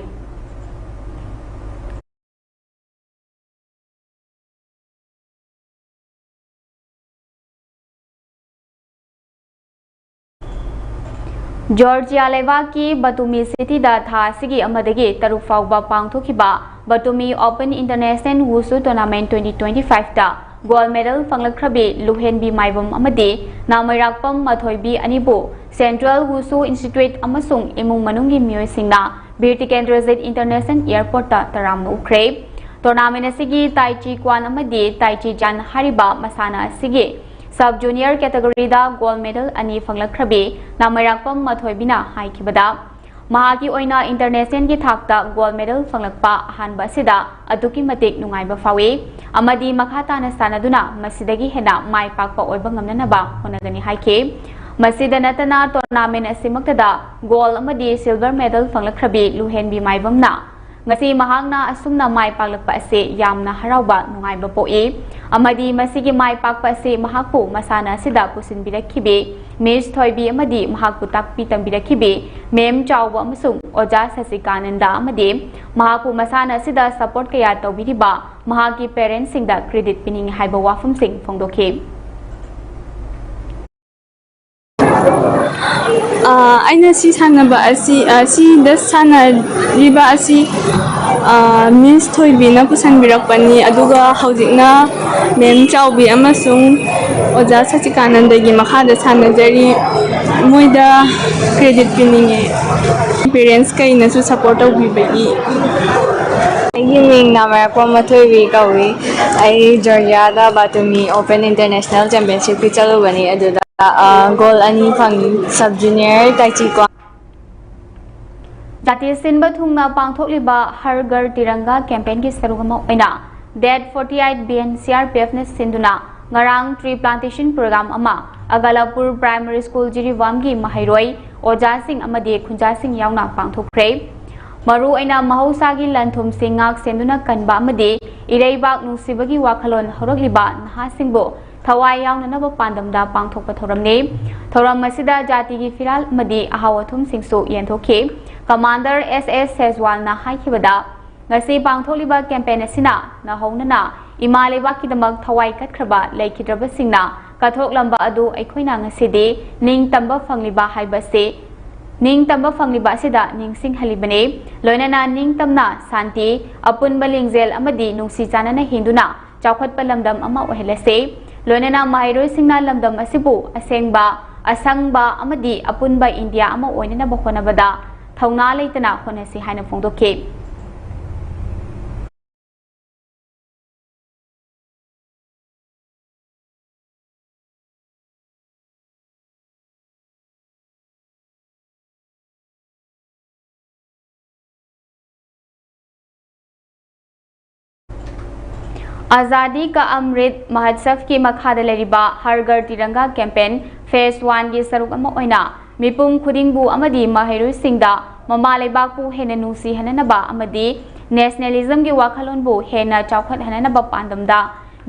ꯖꯣꯔꯖꯤꯌꯥ ꯂꯩꯕꯥꯛꯀꯤ ꯕꯇꯨꯃꯤ ꯁꯤꯇꯤꯗ ꯊꯥ ꯑꯁꯤꯒꯤ ꯑꯃꯗꯒꯤ ꯇꯔꯨꯛ ꯐꯥꯎꯕ ꯄꯥꯡꯊꯣꯛꯈꯤꯕ Batumi open international wushu tournament twenty twenty-five ꯇ ꯒꯣꯜꯗ ꯃꯦꯗꯜ ꯐꯪꯂꯛꯈ꯭ꯔꯕꯤ ꯂꯨꯍꯦꯟꯕꯤ ꯃꯥꯏꯕꯝ ꯑꯃꯗꯤ ꯅꯥꯃꯩꯔꯥꯛꯄꯝ ꯃꯊꯣꯏꯕꯤ ꯑꯅꯤꯕꯨ ꯁꯦꯟꯇ꯭ꯔꯦꯜ ꯋꯨꯁꯨ ꯏꯟꯁꯇꯤꯇ꯭ꯌꯨꯠ ꯑꯃꯁꯨꯡ ꯏꯃꯨꯡ ꯃꯅꯨꯡꯒꯤ ꯃꯤꯑꯣꯏꯁꯤꯡꯅ ꯕꯤꯔ ꯇꯤꯀꯦꯟꯗ꯭ꯔꯖꯤꯠ ꯏꯟꯇꯔꯅꯦꯁꯅꯦꯜ ꯑꯦꯌꯔꯄꯣꯔꯠꯇ ꯇꯔꯥꯝꯅ ꯑꯣꯛꯈ꯭ꯔꯦ꯫ ꯇꯣꯔꯅꯥꯃꯦꯟ ꯑꯁꯤꯒꯤ ꯇꯥꯏ ꯆꯤ ꯀ꯭ꯋꯥꯟ ꯑꯃꯗꯤ ꯇꯥꯏ ꯆꯤ ꯆꯥꯟ ꯍꯥꯏꯔꯤꯕ ꯃꯁꯥꯟꯅ ꯑꯁꯤꯒꯤ ꯁꯕ ꯖꯨꯅꯤꯌꯔ ꯀꯦꯇꯒꯣꯔꯤꯗ ꯒꯣꯜꯗ ꯃꯦꯗꯜ ꯑꯅꯤ ꯐꯪꯂꯛꯈ꯭ꯔꯕꯤ ꯅꯥꯃꯩꯔꯥꯛꯄꯝ ꯃꯊꯣꯏꯕꯤꯅ ꯍꯥꯏꯈꯤꯕꯗ, ꯃꯍꯥꯛꯀꯤ ꯑꯣꯏꯅ ꯏꯟꯇꯔꯅꯦꯁꯅꯦꯜꯒꯤ ꯊꯥꯛꯇ ꯒꯣꯜꯗ ꯃꯦꯗꯜ ꯐꯪꯂꯛꯄ ꯑꯍꯥꯟꯕ ꯑꯁꯤꯗ ꯑꯗꯨꯛꯀꯤ ꯃꯇꯤꯛ ꯅꯨꯡꯉꯥꯏꯕ ꯐꯥꯎꯏ ꯑꯃꯗꯤ ꯃꯈꯥ ꯇꯥꯅ ꯁꯥꯟꯅꯗꯨꯅ ꯃꯁꯤꯗꯒꯤ ꯍꯦꯟꯅ ꯃꯥꯏ ꯄꯥꯛꯄ ꯑꯣꯏꯕ ꯉꯝꯅꯅꯕ ꯍꯣꯠꯅꯒꯅꯤ ꯍꯥꯏꯈꯤ꯫ ꯃꯁꯤꯗ ꯅꯠꯇꯅ ꯇꯣꯔꯅꯥꯃꯦꯟ ꯑꯁꯤꯃꯛꯇꯗ ꯒꯣꯜꯗ ꯑꯃꯗꯤ ꯁꯤꯜꯚꯔ ꯃꯦꯗꯜ ꯐꯪꯂꯛꯈ꯭ꯔꯕꯤ ꯂꯨꯍꯦꯟꯕꯤ ꯃꯥꯏꯕꯝꯅ ꯉꯁꯤ ꯃꯍꯥꯛꯅ ꯑꯁꯨꯝꯅ ꯃꯥꯏ ꯄꯥꯛꯂꯛꯄ ꯑꯁꯤ ꯌꯥꯝꯅ ꯍꯔꯥꯎꯕ ꯅꯨꯡꯉꯥꯏꯕ ꯄꯣꯛꯏ ꯑꯃꯗꯤ ꯃꯁꯤꯒꯤ ꯃꯥꯏ ꯄꯥꯛꯄ ꯑꯁꯤ ꯃꯍꯥꯛꯄꯨ ꯃꯁꯥꯟꯅ ꯑꯁꯤꯗ ꯄꯨꯁꯤꯟꯕꯤꯔꯛꯈꯤꯕꯤ ꯃꯤꯁ ꯊꯣꯏꯕꯤ ꯑꯃꯗꯤ ꯃꯍꯥꯛꯄꯨ ꯇꯥꯛꯄꯤ ꯇꯝꯕꯤꯔꯛꯈꯤꯕꯤ ꯃꯦꯝ ꯆꯥꯎꯕ ꯑꯃꯁꯨꯡ ꯑꯣꯖꯥ ꯁꯁꯤꯀꯥꯅꯟꯗ ꯑꯃꯗꯤ ꯃꯍꯥꯛꯄꯨ ꯃꯁꯥꯟꯅ ꯑꯁꯤꯗ ꯁꯄꯣꯔꯠ ꯀꯌꯥ ꯇꯧꯕꯤꯔꯤꯕ ꯃꯍꯥꯛꯀꯤ ꯄꯦꯔꯦꯟꯁꯁꯤꯡꯗ ꯀ꯭ꯔꯦꯗꯤꯠ ꯄꯤꯅꯤꯡꯏ ꯍꯥꯏꯕ ꯋꯥꯐꯝꯁꯤꯡ ꯐꯣꯡꯗꯣꯛꯈꯤ꯫ ꯑꯥ, ꯑꯩꯅ ꯁꯤ ꯁꯥꯟꯅꯕ ꯑꯁꯤ, ꯑꯥ, ꯁꯤꯗ ꯁꯥꯟꯅꯔꯤꯕ ꯑꯁꯤ, ꯑꯥ, ꯃꯤꯁ ꯊꯣꯏꯕꯤꯅ ꯄꯨꯁꯟꯕꯤꯔꯛꯄꯅꯤ, ꯑꯗꯨꯒ ꯍꯧꯖꯤꯛꯅ ꯃꯦꯝ ꯆꯥꯎꯕꯤ ꯑꯃꯁꯨꯡ ꯑꯣꯖꯥ ꯁꯆꯤꯀꯥꯅꯟꯗꯒꯤ ꯃꯈꯥꯗ ꯁꯥꯟꯅꯖꯔꯤ꯫ ꯃꯣꯏꯗ ꯀ꯭ꯔꯦꯗꯤꯠ ꯄꯤꯅꯤꯡꯉꯦ, ꯄꯦꯔꯦꯟꯁ ꯀꯩꯅꯁꯨ ꯁꯞꯄꯣꯔꯠ ꯇꯧꯕꯤꯕꯒꯤ꯫ ꯑꯩꯒꯤ ꯃꯤꯡ ꯅꯥꯃꯔꯛꯄ ꯃꯊꯣꯏꯕꯤ ꯀꯧꯏ꯫ ꯑꯩ ꯖꯣꯔꯖꯤꯌꯥꯗ ꯕꯥꯇꯨꯃꯤ ꯑꯣꯄꯟ ꯏꯟꯇꯔꯅꯦꯁꯅꯦꯜ ꯆꯦꯝꯄꯤꯌꯟꯁꯤꯞꯀꯤ ꯆꯠꯂꯨꯕꯅꯤ꯫ ꯑꯗꯨꯗ ꯒꯣꯜ ꯑꯅꯤ ꯐꯪꯉꯤ, ꯁꯕ ꯖꯨꯅꯤꯌꯔ ꯇꯥꯏꯆꯤꯀꯣ꯫ ꯖꯥꯇꯤ ꯁꯤꯟꯕ ꯊꯨꯡꯅ ꯄꯥꯡꯊꯣꯛꯂꯤꯕ ꯍꯔ ꯘꯔ ꯇꯤꯔꯪꯒꯥ ꯀꯦꯝꯄꯦꯟꯒꯤ ꯁꯔꯨꯛ ꯑꯃ ꯑꯣꯏꯅ date forty eight B N C R P F ꯅ ꯁꯤꯟꯗꯨꯅ ꯉꯔꯥꯡ ꯇ꯭ꯔꯤ ꯄ꯭ꯂꯥꯟꯇꯦꯁꯟ ꯄ꯭ꯔꯣꯒ꯭ꯔꯥꯝ ꯑꯃ ꯑꯒꯂꯥꯄꯨꯔ ꯄ꯭ꯔꯥꯏꯃꯔꯤ ꯁ꯭ꯀꯨꯜ ꯖꯤꯔꯤꯕꯥꯝꯒꯤ ꯃꯍꯩꯔꯣꯏ ꯑꯣꯖꯥꯁꯤꯡ ꯑꯃꯗꯤ ꯈꯨꯟꯖꯥꯁꯤꯡ ꯌꯥꯎꯅ ꯄꯥꯡꯊꯣꯛꯈ꯭ꯔꯦ꯫ ꯃꯔꯨꯑꯣꯏꯅ ꯃꯍꯧꯁꯥꯒꯤ ꯂꯟ ꯊꯨꯝꯁꯤꯡ ꯉꯥꯛ ꯁꯦꯟꯗꯨꯅ ꯀꯟꯕ ꯑꯃꯗꯤ ꯏꯔꯩꯕꯥꯛ ꯅꯨꯡꯁꯤꯕꯒꯤ ꯋꯥꯈꯜꯂꯣꯟ ꯍꯧꯔꯛꯂꯤꯕ ꯅꯍꯥꯁꯤꯡꯕꯨ ꯊꯋꯥꯏ ꯌꯥꯎꯅꯅꯕ ꯄꯥꯟꯗꯝꯗ ꯄꯥꯡꯊꯣꯛꯄ ꯊꯧꯔꯝꯅꯤ꯫ ꯊꯧꯔꯝ ꯑꯁꯤꯗ ꯖꯥꯇꯤꯒꯤ ꯐꯤꯔꯥꯜ ꯑꯃꯗꯤ ꯑꯍꯥꯎ ꯑꯊꯨꯝꯁꯤꯡꯁꯨ ꯌꯦꯟꯊꯣꯛꯈꯤ꯫ ꯀꯃꯥꯟꯗꯔ ꯑꯦꯁ ꯑꯦꯁ ꯁꯦꯖꯋꯥꯜꯅ ꯍꯥꯏꯈꯤꯕꯗ, ꯉꯁꯤ ꯄꯥꯡꯊꯣꯛꯂꯤꯕ ꯀꯦꯝꯄꯦꯟ ꯑꯁꯤꯅ ꯅꯧꯍꯧꯅꯅ ꯏꯃꯥ ꯂꯩꯕꯥꯛꯀꯤꯗꯃꯛ ꯊꯋꯥꯏ ꯀꯠꯈ꯭ꯔꯕ ꯂꯩꯈꯤꯗ꯭ꯔꯕꯁꯤꯡꯅ ꯀꯠꯊꯣꯛꯂꯝꯕ ꯑꯗꯨ ꯑꯩꯈꯣꯏꯅ ꯉꯁꯤꯗꯤ ꯅꯤꯡꯇꯝꯕ ꯐꯪꯂꯤꯕ ꯍꯥꯏꯕ ꯑꯁꯤ ꯅꯤꯡꯇꯝꯕ ꯐꯪꯂꯤꯕ ꯑꯁꯤꯗ ꯅꯤꯡꯁꯤꯡꯍꯜꯂꯤꯕꯅꯤ꯫ ꯂꯣꯏꯅꯅ ꯅꯤꯡꯇꯝꯅ, ꯁꯥꯟꯇꯤ, ꯑꯄꯨꯟꯕ ꯂꯤꯡꯖꯦꯜ ꯑꯃꯗꯤ ꯅꯨꯡꯁꯤ ꯆꯥꯟꯅꯅ ꯍꯤꯡꯗꯨꯅ ꯆꯥꯎꯈꯠꯄ ꯂꯝꯗꯝ ꯑꯃ ꯑꯣꯏꯍꯜꯂꯁꯤ꯫ ꯂꯣꯏꯅꯅ ꯃꯍꯩꯔꯣꯏꯁꯤꯡꯅ ꯂꯝꯗꯝ ꯑꯁꯤꯕꯨ ꯑꯁꯦꯡꯕ, ꯑꯁꯪꯕ ꯑꯃꯗꯤ ꯑꯄꯨꯟꯕ ꯏꯟꯗꯤꯌꯥ ꯑꯃ ꯑꯣꯏꯅꯅꯕ ꯍꯣꯠꯅꯕꯗ ꯊꯧꯅꯥ ꯂꯩꯇꯅ ꯍꯣꯠꯅꯁꯤ ꯍꯥꯏꯅ ꯐꯣꯡꯗꯣꯛꯈꯤ꯫ ꯑꯖꯥꯗꯤ ꯀꯥ ꯑꯃ꯭ꯔꯤꯠ ꯃꯍꯠꯁꯚꯀꯤ ꯃꯈꯥꯗ ꯂꯩꯔꯤꯕ ꯍꯔ ꯘꯔ ꯇꯤꯔꯪꯒꯥ ꯀꯦꯝꯄꯦꯟ ꯐꯦꯖ ꯋꯥꯟꯒꯤ ꯁꯔꯨꯛ ꯑꯃ ꯑꯣꯏꯅ ꯃꯤꯄꯨꯝ ꯈꯨꯗꯤꯡꯕꯨ ꯑꯃꯗꯤ ꯃꯍꯩꯔꯣꯏꯁꯤꯡꯗ ꯃꯃꯥ ꯂꯩꯕꯥꯛꯄꯨ ꯍꯦꯟꯅ ꯅꯨꯡꯁꯤꯍꯟꯅꯅꯕ ꯑꯃꯗꯤ ꯅꯦꯁꯅꯦꯂꯤꯖꯝꯒꯤ ꯋꯥꯈꯜꯂꯣꯟꯕꯨ ꯍꯦꯟꯅ ꯆꯥꯎꯈꯠꯍꯟꯅꯅꯕ ꯄꯥꯟꯗꯝꯗ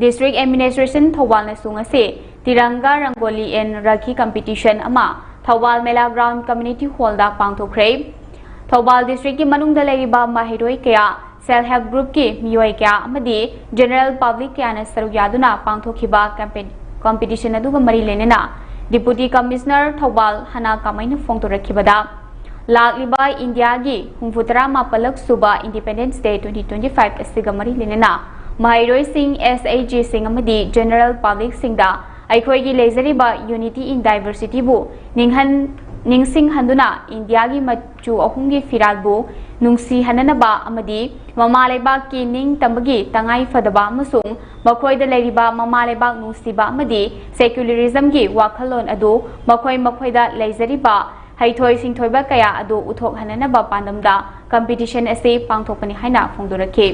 District Administration ꯊꯧꯕꯥꯜꯅꯁꯨ ꯉꯁꯤ ꯇꯤꯔꯪꯒꯥ ꯔꯪꯒꯣꯂꯤ ꯑꯦꯟ ꯔꯥꯈꯤ ꯀꯝꯄꯤꯇꯤꯁꯟ ꯑꯃ ꯊꯧꯕꯥꯜ ꯃꯦꯂꯥ ꯒ꯭ꯔꯥꯎꯟ ꯀꯝꯃ꯭ꯌꯨꯅꯤꯇꯤ ꯍꯣꯜꯗ ꯄꯥꯡꯊꯣꯛꯈ꯭ꯔꯦ꯫ ꯊꯧꯕꯥꯜ ꯗꯤꯁꯇ꯭ꯔꯤꯛꯀꯤ ꯃꯅꯨꯡꯗ ꯂꯩꯔꯤꯕ ꯃꯍꯩꯔꯣꯏ ꯀꯌꯥ, ꯁꯦꯜꯐ ꯍꯦꯜꯞ ꯒ꯭ꯔꯨꯞꯀꯤ ꯃꯤꯑꯣꯏ ꯀꯌꯥ ꯑꯃꯗꯤ ꯖꯦꯅꯔꯦꯜ ꯄꯕ꯭ꯂꯤꯛ ꯀꯌꯥꯅ ꯁꯔꯨꯛ ꯌꯥꯗꯨꯅ ꯄꯥꯡꯊꯣꯛꯈꯤꯕ ꯀꯦꯝꯄꯦꯟ ꯀꯝꯄꯤꯇꯤꯁꯟ ꯑꯗꯨꯒ ꯃꯔꯤ ꯂꯩꯅꯅ ꯗꯤꯄꯨꯇꯤ ꯀꯃꯤꯁꯅꯔ ꯊꯧꯕꯥꯜ ꯍꯅꯥ ꯀꯥꯃꯩꯅ ꯐꯣꯡꯗꯣꯔꯛꯈꯤꯕꯗ, ꯂꯥꯛꯂꯤꯕ ꯏꯟꯗꯤꯌꯥꯒꯤ ꯍꯨꯝꯐꯨꯇꯔꯥ ꯃꯥꯄꯜꯂꯛ ꯁꯨꯕ ꯏꯟꯗꯤꯄꯦꯟꯗꯦꯟꯁ ꯗꯦ ꯇ꯭ꯋꯦꯟꯇꯤ ꯇ꯭ꯋꯦꯟꯇꯤ ꯐꯥꯏꯚ ꯑꯁꯤꯒ ꯃꯔꯤ ꯂꯩꯅꯅ ꯃꯍꯩꯔꯣꯏꯁꯤꯡ, ꯑꯦꯁ ꯑꯩꯆ ꯖꯤꯁꯤꯡ ꯑꯃꯗꯤ ꯖꯦꯅꯔꯦꯜ ꯄꯕ꯭ꯂꯤꯛꯁꯤꯡꯗ ꯑꯩꯈꯣꯏꯒꯤ ꯂꯩꯖꯔꯤꯕ Unity in Diversityꯕꯨ ꯅꯤꯡꯍꯟ-, ꯅꯤꯡꯁꯤꯡꯍꯟꯗꯨꯅ ꯏꯟꯗꯤꯌꯥꯒꯤ ꯃꯆꯨ ꯑꯍꯨꯝꯒꯤ ꯐꯤꯔꯥꯜꯕꯨ ꯅꯨꯡꯁꯤꯍꯟꯅꯅꯕ ꯑꯃꯗꯤ ꯃꯃꯥ ꯂꯩꯕꯥꯛꯀꯤ ꯅꯤꯡꯇꯝꯕꯒꯤ ꯇꯉꯥꯏ ꯐꯗꯕ ꯑꯃꯁꯨꯡ ꯃꯈꯣꯏꯗ ꯂꯩꯔꯤꯕ ꯃꯃꯥ ꯂꯩꯕꯥꯛ ꯅꯨꯡꯁꯤꯕ ꯑꯃꯗꯤ ꯁꯦꯀ꯭ꯌꯨꯂꯔꯤꯖꯝꯒꯤ ꯋꯥꯈꯜꯂꯣꯟ ꯑꯗꯨ ꯃꯈꯣꯏ ꯃꯈꯣꯏꯗ ꯂꯩꯖꯔꯤꯕ ꯍꯩꯊꯣꯏ ꯁꯤꯡꯊꯣꯏꯕ ꯀꯌꯥ ꯑꯗꯨ ꯎꯠꯊꯣꯛꯍꯟꯅꯅꯕ ꯄꯥꯟꯗꯝꯗ ꯀꯝꯄꯤꯇꯤꯁꯟ ꯑꯁꯤ ꯄꯥꯡꯊꯣꯛꯄꯅꯤ ꯍꯥꯏꯅ ꯐꯣꯡꯗꯣꯔꯛꯈꯤ꯫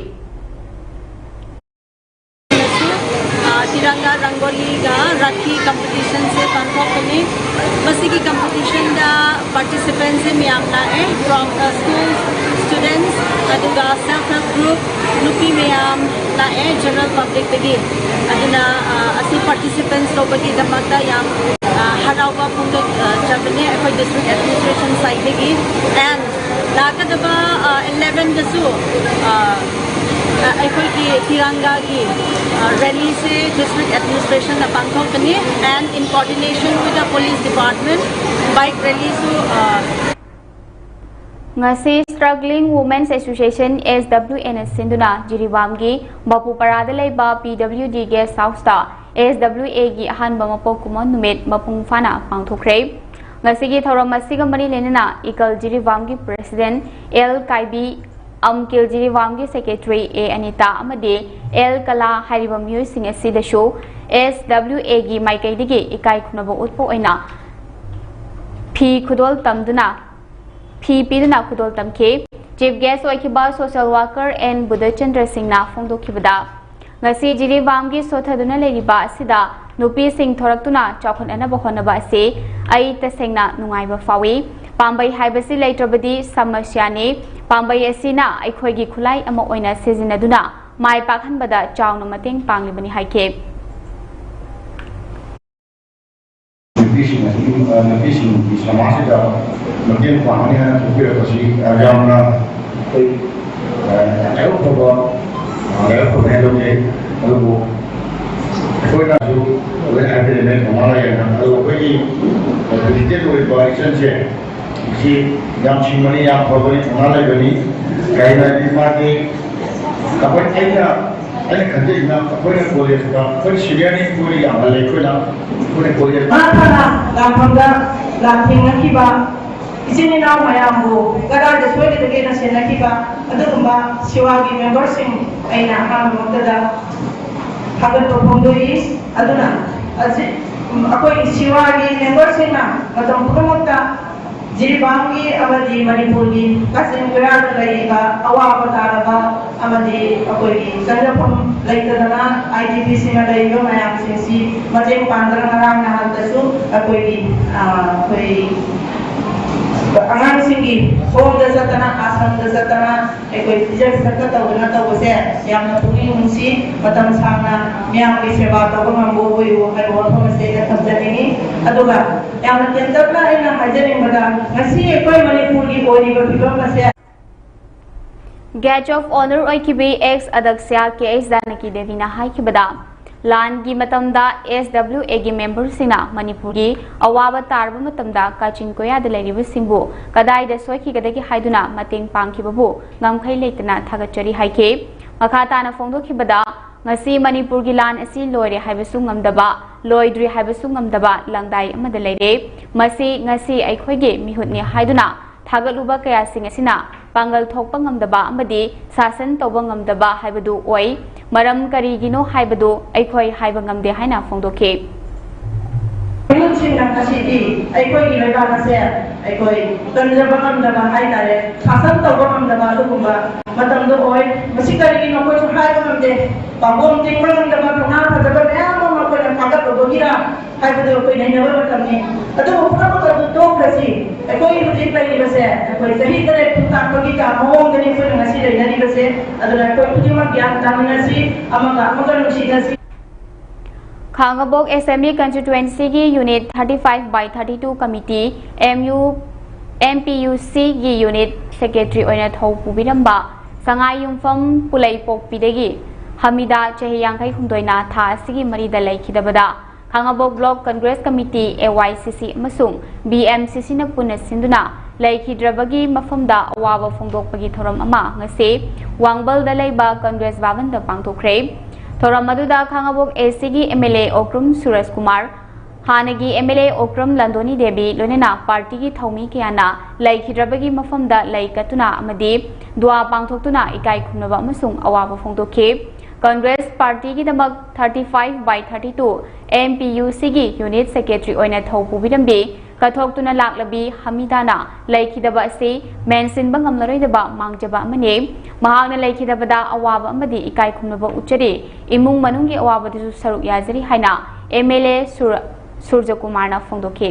ꯑ, ꯇꯤꯔꯪꯒꯥ ꯔꯪꯒꯣꯂꯤꯒ ꯔꯥꯈꯤ ꯀꯝꯄꯤꯇꯤꯁꯟꯁꯦ ꯄꯥꯡꯊꯣꯛꯄꯅꯤ꯫ ꯃꯁꯤꯒꯤ ꯀꯝꯄꯤꯇꯤꯁꯟꯗ ꯄꯥꯔꯇꯤꯁꯤꯄꯦꯟꯁꯦ ꯃꯌꯥꯝ ꯂꯥꯛꯑꯦ, from, ꯑ, school students, ꯑꯗꯨꯒ self help group, ꯅꯨꯄꯤ ꯃꯌꯥꯝ ꯂꯥꯛꯑꯦ, ꯖꯦꯅꯔꯦꯜ ꯄꯕ꯭ꯂꯤꯛꯇꯒꯤ꯫ ꯑꯗꯨꯅ, ꯑ, ꯑꯁꯤ ꯄꯥꯔꯇꯤꯁꯤꯄꯦꯟꯁ ꯂꯧꯕꯒꯤꯗꯃꯛꯇ ꯌꯥꯝ, ꯑ, ꯍꯔꯥꯎꯕ ꯐꯣꯡꯗꯣꯛꯆꯕꯅꯦ ꯑꯩꯈꯣꯏ ꯗꯤꯁꯇ꯭ꯔꯤꯛ ꯑꯦꯗꯃꯤꯅꯤꯁꯇ꯭ꯔꯦꯁꯟ ꯁꯥꯏꯠꯇꯒꯤ꯫ ꯑꯦꯟ ꯂꯥꯛꯀꯗꯕ, ꯑ, elevenꯗꯁꯨ, ꯑ, ꯑ, ꯑꯩꯈꯣꯏꯒꯤ ꯇꯤꯔꯪꯒꯥꯒꯤ, ꯑ, ꯔꯦꯂꯤꯁꯦ ꯗꯤꯁꯇ꯭ꯔꯤꯛ ꯑꯦꯗꯃꯤꯅꯤꯁꯇ꯭ꯔꯦꯁꯟꯅ ꯄꯥꯡꯊꯣꯛꯀꯅꯤ, and in coordination with the police department, Bike rally ꯁꯨ, ꯑ, ꯉꯁꯤ Struggling Women's Association, S W A ꯅ ꯁꯤꯟꯗꯨꯅ ꯖꯤꯔꯤꯕꯥꯝꯒꯤ ꯕꯥꯄꯨꯄꯥꯔꯥꯗ ꯂꯩꯕ P W D Guest House ꯇ S W A ꯒꯤ ꯑꯍꯥꯟꯕ ꯃꯄꯣꯛ ꯀꯨꯝꯑꯣꯟ ꯅꯨꯃꯤꯠ ꯃꯄꯨꯡ ꯐꯥꯅ ꯄꯥꯡꯊꯣꯛꯈ꯭ꯔꯦ꯫ ꯉꯁꯤꯒꯤ ꯊꯧꯔꯝ ꯑꯁꯤꯒ ꯃꯔꯤ ꯂꯩꯅꯅ ꯏꯀꯜ ꯖꯤꯔꯤꯕꯥꯝꯒꯤ President L ꯀꯥꯏꯕꯤ ꯑꯝꯀꯤꯜ ꯖꯤꯔꯤꯕꯥꯝꯒꯤ Secretary A Anita ꯑꯃꯗꯤ L ꯀꯂꯥ ꯍꯥꯏꯔꯤꯕ ꯃꯤꯑꯣꯏꯁꯤꯡ ꯑꯁꯤꯗꯁꯨ S W A ꯒꯤ ꯃꯥꯏꯀꯩꯗꯒꯤ ꯏꯀꯥꯏ ꯈꯨꯝꯅꯕ ꯎꯠꯄ ꯑꯣꯏꯅ ꯐꯤ ꯈꯨꯗꯣꯜ ꯇꯝꯗꯨꯅ, ꯐꯤ ꯄꯤꯗꯨꯅ ꯈꯨꯗꯣꯜ ꯇꯝꯈꯤ꯫ Chief Guest ꯑꯣꯏꯈꯤꯕ Social Worker N ꯕꯨꯙꯆꯟꯗ꯭ꯔ ꯁꯤꯡꯅ ꯐꯣꯡꯗꯣꯛꯈꯤꯕꯗ, ꯉꯁꯤ ꯖꯤꯔꯤꯕꯥꯝꯒꯤ ꯁꯣꯊꯗꯨꯅ ꯂꯩꯔꯤꯕ ꯑꯁꯤꯗ ꯅꯨꯄꯤꯁꯤꯡ ꯊꯣꯔꯛꯇꯨꯅ ꯆꯥꯎꯈꯠꯅꯅꯕ ꯍꯣꯠꯅꯕ ꯑꯁꯤ ꯑꯩ ꯇꯁꯦꯡꯅ ꯅꯨꯡꯉꯥꯏꯕ ꯐꯥꯎꯏ꯫ ꯄꯥꯝꯕꯩ ꯍꯥꯏꯕꯁꯤ ꯂꯩꯇ꯭ꯔꯕꯗꯤ ꯁꯃꯁ꯭ꯌꯥꯅꯤ꯫ ꯄꯥꯝꯕꯩ ꯑꯁꯤꯅ ꯑꯩꯈꯣꯏꯒꯤ ꯈꯨꯠꯂꯥꯏ ꯑꯃ ꯑꯣꯏꯅ ꯁꯤꯖꯤꯟꯅꯗꯨꯅ ꯃꯥꯏ ꯄꯥꯛꯍꯟꯕꯗ ꯆꯥꯎꯅ ꯃꯇꯦꯡ ꯄꯥꯡꯂꯤꯕꯅꯤ ꯍꯥꯏꯈꯤ꯫ ꯅꯨꯄꯤꯁꯤꯡ ꯑꯁꯤ, ꯑ, ꯅꯨꯄꯤꯁꯤꯡꯒꯤ ꯁꯃꯥꯖꯁꯤꯗ ꯃꯇꯦꯡ ꯄꯥꯡꯒꯅꯤ ꯍꯥꯏꯅ ꯊꯣꯛꯄꯤꯔꯛꯄꯁꯤ, ꯑ, ꯌꯥꯝꯅ ꯑꯩꯈꯣꯏ, ꯑ, ꯂꯥꯏꯕꯛ ꯐꯕ, ꯑ, ꯂꯥꯏꯕꯛ ꯐꯕ ꯍꯥꯏꯅ ꯂꯧꯖꯩ꯫ ꯑꯗꯨꯕꯨ ꯑꯩꯈꯣꯏꯅꯁꯨ ꯂꯣꯏꯅ ꯍꯥꯏꯕꯤꯔꯝꯃꯦ ꯊꯧꯅꯥ ꯂꯩꯌꯦꯅ꯫ ꯑꯗꯨ ꯑꯩꯈꯣꯏꯒꯤ, ꯑ, ꯗꯤꯖꯤꯇꯦꯜ ꯑꯣꯏꯕ ꯏꯆꯟꯁꯦ ꯁꯤ ꯌꯥꯝ ꯁꯤꯡꯕꯅꯤ, ꯌꯥꯝ ꯐꯕꯅꯤ, ꯊꯧꯅꯥ ꯂꯩꯕꯅꯤ꯫ ꯀꯩꯒꯤꯅꯣ ꯍꯥꯏꯗꯤ ꯃꯥꯗꯤ ꯑꯩꯈꯣꯏ, ꯑꯩꯅ, ꯑꯩꯅ ꯈꯟꯖꯩꯁꯤꯅ ꯑꯩꯈꯣꯏꯅ ꯀꯣꯂꯦꯖꯇ, ꯑꯩꯈꯣꯏ ꯁꯤꯅꯤꯌꯔꯅꯤ, ꯑꯩꯈꯣꯏꯅ ꯌꯥꯝꯅ ꯂꯩ, ꯑꯩꯈꯣꯏꯅ, ꯑꯩꯈꯣꯏꯅ ꯀꯣꯂꯦꯖ ꯃꯥ ꯐꯅ ꯂꯥꯟꯐꯝꯗ ꯂꯥꯟꯊꯦꯡꯅꯈꯤꯕ ꯏꯆꯤꯟ ꯏꯅꯥꯎ ꯃꯌꯥꯝꯕꯨ ꯀꯗꯥꯏꯗ ꯁꯣꯏꯒꯗꯒꯦꯅ ꯁꯦꯟꯅꯈꯤꯕ ꯑꯗꯨꯒꯨꯝꯕ ꯁꯤꯋꯥꯒꯤ ꯃꯦꯝꯕꯔꯁꯤꯡ ꯑꯩꯅ ꯑꯍꯥꯟꯕꯃꯛꯇꯗ ꯊꯥꯒꯠꯄ ꯐꯣꯡꯗꯣꯛꯏ꯫ ꯑꯗꯨꯅ ꯍꯧꯖꯤꯛ ꯑꯩꯈꯣꯏꯒꯤ ꯁꯤꯋꯥꯒꯤ ꯃꯦꯝꯕꯔꯁꯤꯡꯅ ꯃꯇꯝ ꯄꯨꯝꯅꯃꯛꯇ ꯖꯤꯔꯤꯕꯥꯝꯒꯤ ꯑꯃꯗꯤ ꯃꯅꯤꯄꯨꯔꯒꯤ ꯀꯥꯆꯤꯟ ꯀꯣꯌꯥꯗ ꯂꯩꯔꯤꯕ ꯑꯋꯥꯕ ꯇꯥꯔꯕ ꯑꯃꯗꯤ ꯑꯩꯈꯣꯏꯒꯤ ꯆꯪꯖꯐꯝ ꯂꯩꯇꯗꯅ I D P ꯁꯤꯡꯅ ꯂꯩꯔꯤꯕ ꯃꯌꯥꯝꯁꯤꯡꯁꯤ ꯃꯇꯦꯡ ꯄꯥꯡꯗꯅ ꯉꯔꯥꯡ ꯅꯍꯥꯟꯗꯁꯨ ꯑꯩꯈꯣꯏꯒꯤ, ꯑ, ꯑꯩꯈꯣꯏ ꯑꯉꯥꯡꯁꯤꯡꯒꯤ ꯍꯣꯝꯗ ꯆꯠꯇꯅ, ꯑꯥꯁ꯭ꯔꯝꯗ ꯆꯠꯇꯅ ꯑꯩꯈꯣꯏ ꯄꯤꯖ ꯄꯤꯊꯛꯇ ꯇꯧꯗꯅ ꯇꯧꯕꯁꯦ ꯌꯥꯝꯅ ꯄꯨꯛꯅꯤꯡ ꯅꯨꯡꯁꯤ꯫ ꯃꯇꯝ ꯁꯥꯡꯅ ꯃꯤꯌꯥꯝꯒꯤ ꯁꯦꯕꯥ ꯇꯧꯕ ꯉꯝꯕ ꯑꯣꯏꯌꯨ ꯍꯥꯏꯕ ꯋꯥꯐꯝ ꯑꯁꯦ ꯑꯩꯅ ꯊꯝꯖꯅꯤꯡꯉꯤ꯫ ꯑꯗꯨꯒ ꯌꯥꯝꯅ ꯇꯦꯟꯇꯛꯅ ꯑꯩꯅ ꯍꯥꯏꯖꯅꯤꯡꯕꯗ, ꯉꯁꯤ ꯑꯩꯈꯣꯏ ꯃꯅꯤꯄꯨꯔꯒꯤ ꯑꯣꯏꯔꯤꯕ ꯐꯤꯕꯝ ꯑꯁꯦ Guest of Honour ꯑꯣꯏꯈꯤꯕꯤ ex ꯑꯗꯛꯁ꯭ꯌꯥ K H Janaki ꯗꯦꯕꯤꯅ ꯍꯥꯏꯈꯤꯕꯗ, ꯂꯥꯟꯒꯤ ꯃꯇꯝꯗ ꯑꯦꯁ ꯗꯕ꯭ꯂꯤꯎ ꯑꯦꯒꯤ ꯃꯦꯝꯕꯔꯁꯤꯡꯅ ꯃꯅꯤꯄꯨꯔꯒꯤ ꯑꯋꯥꯕ ꯇꯥꯔꯕ ꯃꯇꯝꯗ ꯀꯥꯆꯤꯟ ꯀꯣꯌꯥꯗ ꯂꯩꯔꯤꯕꯁꯤꯡꯕꯨ ꯀꯗꯥꯏꯗ ꯁꯣꯏꯈꯤꯒꯗꯒꯦ ꯍꯥꯏꯗꯨꯅ ꯃꯇꯦꯡ ꯄꯥꯡꯈꯤꯕꯕꯨ ꯉꯝꯈꯩ ꯂꯩꯇꯅ ꯊꯥꯒꯠꯆꯔꯤ ꯍꯥꯏꯈꯤ꯫ ꯃꯈꯥ ꯇꯥꯅ ꯐꯣꯡꯗꯣꯛꯈꯤꯕꯗ, ꯉꯁꯤ ꯃꯅꯤꯄꯨꯔꯒꯤ ꯂꯥꯟ ꯑꯁꯤ ꯂꯣꯏꯔꯦ ꯍꯥꯏꯕꯁꯨ ꯉꯝꯗꯕ, ꯂꯣꯏꯗ꯭ꯔꯤ ꯍꯥꯏꯕꯁꯨ ꯉꯝꯗꯕ ꯂꯪꯗꯥꯏ ꯑꯃꯗ ꯂꯩꯔꯦ꯫ ꯃꯁꯤ ꯉꯁꯤ ꯑꯩꯈꯣꯏꯒꯤ ꯃꯤꯍꯨꯠꯅꯤ ꯍꯥꯏꯗꯨꯅ ꯊꯥꯒꯠꯂꯨꯕ ꯀꯌꯥꯁꯤꯡ ꯑꯁꯤꯅ ꯄꯥꯡꯒꯜ ꯊꯣꯛꯄ ꯉꯝꯗꯕ ꯑꯃꯗꯤ ꯁꯥꯁꯟ ꯇꯧꯕ ꯉꯝꯗꯕ ꯍꯥꯏꯕꯗꯨ ꯑꯣꯏ꯫ ꯃꯔꯝ ꯀꯔꯤꯒꯤꯅꯣ ꯍꯥꯏꯕꯗꯨ ꯑꯩꯈꯣꯏ ꯍꯥꯏꯕ ꯉꯝꯗꯦ ꯍꯥꯏꯅ ꯐꯣꯡꯗꯣꯛꯈꯤ꯫ ꯃꯤꯍꯨꯠꯁꯤꯡꯅ ꯉꯁꯤꯗꯤ ꯑꯩꯈꯣꯏꯒꯤ ꯂꯩꯕꯥꯛ ꯑꯁꯦ ꯑꯩꯈꯣꯏ ꯀꯟꯖꯕ ꯉꯝꯗꯕ ꯍꯥꯏꯇꯥꯔꯦ, ꯁꯥꯁꯟ ꯇꯧꯕ ꯉꯝꯗꯕ ꯑꯗꯨꯒꯨꯝꯕ ꯃꯇꯝꯗ ꯑꯣꯏ꯫ ꯃꯁꯤ ꯀꯔꯤꯒꯤꯅꯣ ꯑꯩꯈꯣꯏꯁꯨ ꯍꯥꯏꯕ ꯉꯝꯗꯦ꯫ ꯄꯥꯝꯕꯣꯝ ꯇꯤꯡꯕ ꯉꯝꯗꯕ ꯊꯧꯅꯥ ꯐꯖꯕ ꯃꯌꯥꯝ ꯑꯃ ꯑꯩꯈꯣꯏꯅ ꯊꯥꯒꯠꯂꯨꯕꯒꯤꯔ ꯍꯥꯏꯕꯗꯨ ꯑꯩꯈꯣꯏ ꯅꯩꯅꯕ ꯃꯇꯝꯅꯤ꯫ ꯑꯗꯨꯕꯨ ꯄꯨꯝꯅꯃꯛ ꯑꯗꯨ ꯇꯣꯛꯈ꯭ꯔꯁꯤ꯫ ꯑꯩꯈꯣꯏ ꯍꯧꯖꯤꯛ ꯂꯩꯔꯤꯕꯁꯦ ꯑꯩꯈꯣꯏ ꯆꯍꯤ ꯇꯔꯦꯠ ꯈꯨꯟ ꯇꯥꯛꯄꯒꯤ ꯆꯥꯡ ꯃꯑꯣꯡꯗꯅꯤ ꯑꯩꯈꯣꯏꯅ ꯉꯁꯤ ꯂꯩꯅꯔꯤꯕꯁꯦ꯫ ꯑꯗꯨꯅ ꯑꯩꯈꯣꯏ ꯈꯨꯗꯤꯡꯃꯛ ꯒ꯭ꯌꯥꯟ ꯇꯥꯃꯤꯟꯅꯁꯤ, ꯑꯃꯒ ꯑꯃꯒ ꯅꯨꯡꯁꯤꯅꯁꯤ꯫ ꯈꯥꯉꯕꯣꯛ ꯑꯦꯁꯦꯝꯕ꯭ꯂꯤ ꯀꯟꯁꯇꯤꯇ꯭ꯋꯦꯟꯁꯤꯒꯤ unit thirty five by thirty two committee, M U, M P U ꯁꯤꯒꯤ ꯌꯨꯅꯤꯠ ꯁꯦꯀ꯭ꯔꯦꯇꯔꯤ ꯑꯣꯏꯅ ꯊꯧ ꯄꯨꯕꯤꯔꯝꯕ ꯁꯉꯥꯏꯌꯨꯝꯐꯝ ꯄꯨꯂꯩꯄꯣꯛꯄꯤꯗꯒꯤ ꯍꯃꯤꯗꯥ, ꯆꯍꯤ ꯌꯥꯡꯈꯩ ꯍꯨꯝꯗꯣꯏꯅ ꯊꯥ ꯑꯁꯤꯒꯤ ꯃꯔꯤꯗ ꯂꯩꯈꯤꯗꯕꯗ ꯈꯥꯉꯕꯣꯛ ꯕ꯭ꯂꯣꯛ ꯀꯪꯒ꯭ꯔꯦꯁ ꯀꯃꯤꯇꯤ, ꯑꯦ ꯋꯥꯏ ꯁꯤ ꯁꯤ, ꯑꯃꯁꯨꯡ ꯕꯤ ꯑꯦꯝ ꯁꯤ ꯁꯤꯅ ꯄꯨꯟꯅ ꯁꯤꯟꯗꯨꯅ ꯂꯩꯈꯤꯗ꯭ꯔꯕꯒꯤ ꯃꯐꯝꯗ ꯑꯋꯥꯕ ꯐꯣꯡꯗꯣꯛꯄꯒꯤ ꯊꯧꯔꯝ ꯑꯃ ꯉꯁꯤ ꯋꯥꯡꯕꯜꯗ ꯂꯩꯕ ꯀꯪꯒ꯭ꯔꯦꯁ ꯚꯕꯟꯗ ꯄꯥꯡꯊꯣꯛꯈ꯭ꯔꯦ꯫ ꯊꯧꯔꯝ ꯑꯗꯨꯗ ꯈꯥꯉꯕꯣꯛ ꯑꯦ ꯁꯤꯒꯤ ꯑꯦꯝ ꯑꯦꯜ ꯑꯦ ꯑꯣꯀ꯭ꯔꯨꯝ ꯁꯨꯔꯖ ꯀꯨꯃꯥꯔ, ꯍꯥꯟꯅꯒꯤ ꯑꯦꯝ ꯑꯦꯜ ꯑꯦ ꯑꯣꯀ꯭ꯔꯨꯝ ꯂꯟꯗꯣꯅꯤ ꯗꯦꯕꯤ, ꯂꯣꯏꯅꯅ ꯄꯥꯔꯇꯤꯒꯤ ꯊꯧꯃꯤ ꯀꯌꯥꯅ ꯂꯩꯈꯤꯗ꯭ꯔꯕꯒꯤ ꯃꯐꯝꯗ ꯂꯩ ꯀꯠꯇꯨꯅ ꯑꯃꯗꯤ ꯗꯨꯋꯥ ꯄꯥꯡꯊꯣꯛꯇꯨꯅ ꯏꯀꯥꯏ ꯈꯨꯝꯅꯕ ꯑꯃꯁꯨꯡ ꯑꯋꯥꯕ ꯐꯣꯡꯗꯣꯛꯈꯤ꯫ ꯀꯪꯒ꯭ꯔꯦꯁ ꯄꯥꯔꯇꯤꯒꯤꯗꯃꯛ thirty five by thirty two M P U ꯁꯤꯒꯤ ꯌꯨꯅꯤꯠ ꯁꯦꯀ꯭ꯔꯦꯇꯔꯤ ꯑꯣꯏꯅ ꯊꯧ ꯄꯨꯕꯤꯔꯝꯕꯤ ꯀꯠꯊꯣꯛꯇꯨꯅ ꯂꯥꯛꯂꯕꯤ ꯍꯃꯤꯗꯥꯅ ꯂꯩꯈꯤꯗꯕ ꯑꯁꯤ ꯃꯦꯟꯁꯤꯟꯕ ꯉꯝꯂꯔꯣꯏꯗꯕ ꯃꯥꯡꯖꯕ ꯑꯃꯅꯤ꯫ ꯃꯍꯥꯛꯅ ꯂꯩꯈꯤꯗꯕꯗ ꯑꯋꯥꯕ ꯑꯃꯗꯤ ꯏꯀꯥꯏ ꯈꯨꯝꯅꯕ ꯎꯠꯆꯔꯤ꯫ ꯏꯃꯨꯡ ꯃꯅꯨꯡꯒꯤ ꯑꯋꯥꯕꯗꯁꯨ ꯁꯔꯨꯛ ꯌꯥꯖꯔꯤ ꯍꯥꯏꯅ ꯑꯦꯝ ꯑꯦꯜ ꯑꯦ ꯁꯨꯔ-, ꯁꯨꯔꯖꯀꯨꯃꯥꯔꯅ ꯐꯣꯡꯗꯣꯛꯈꯤ꯫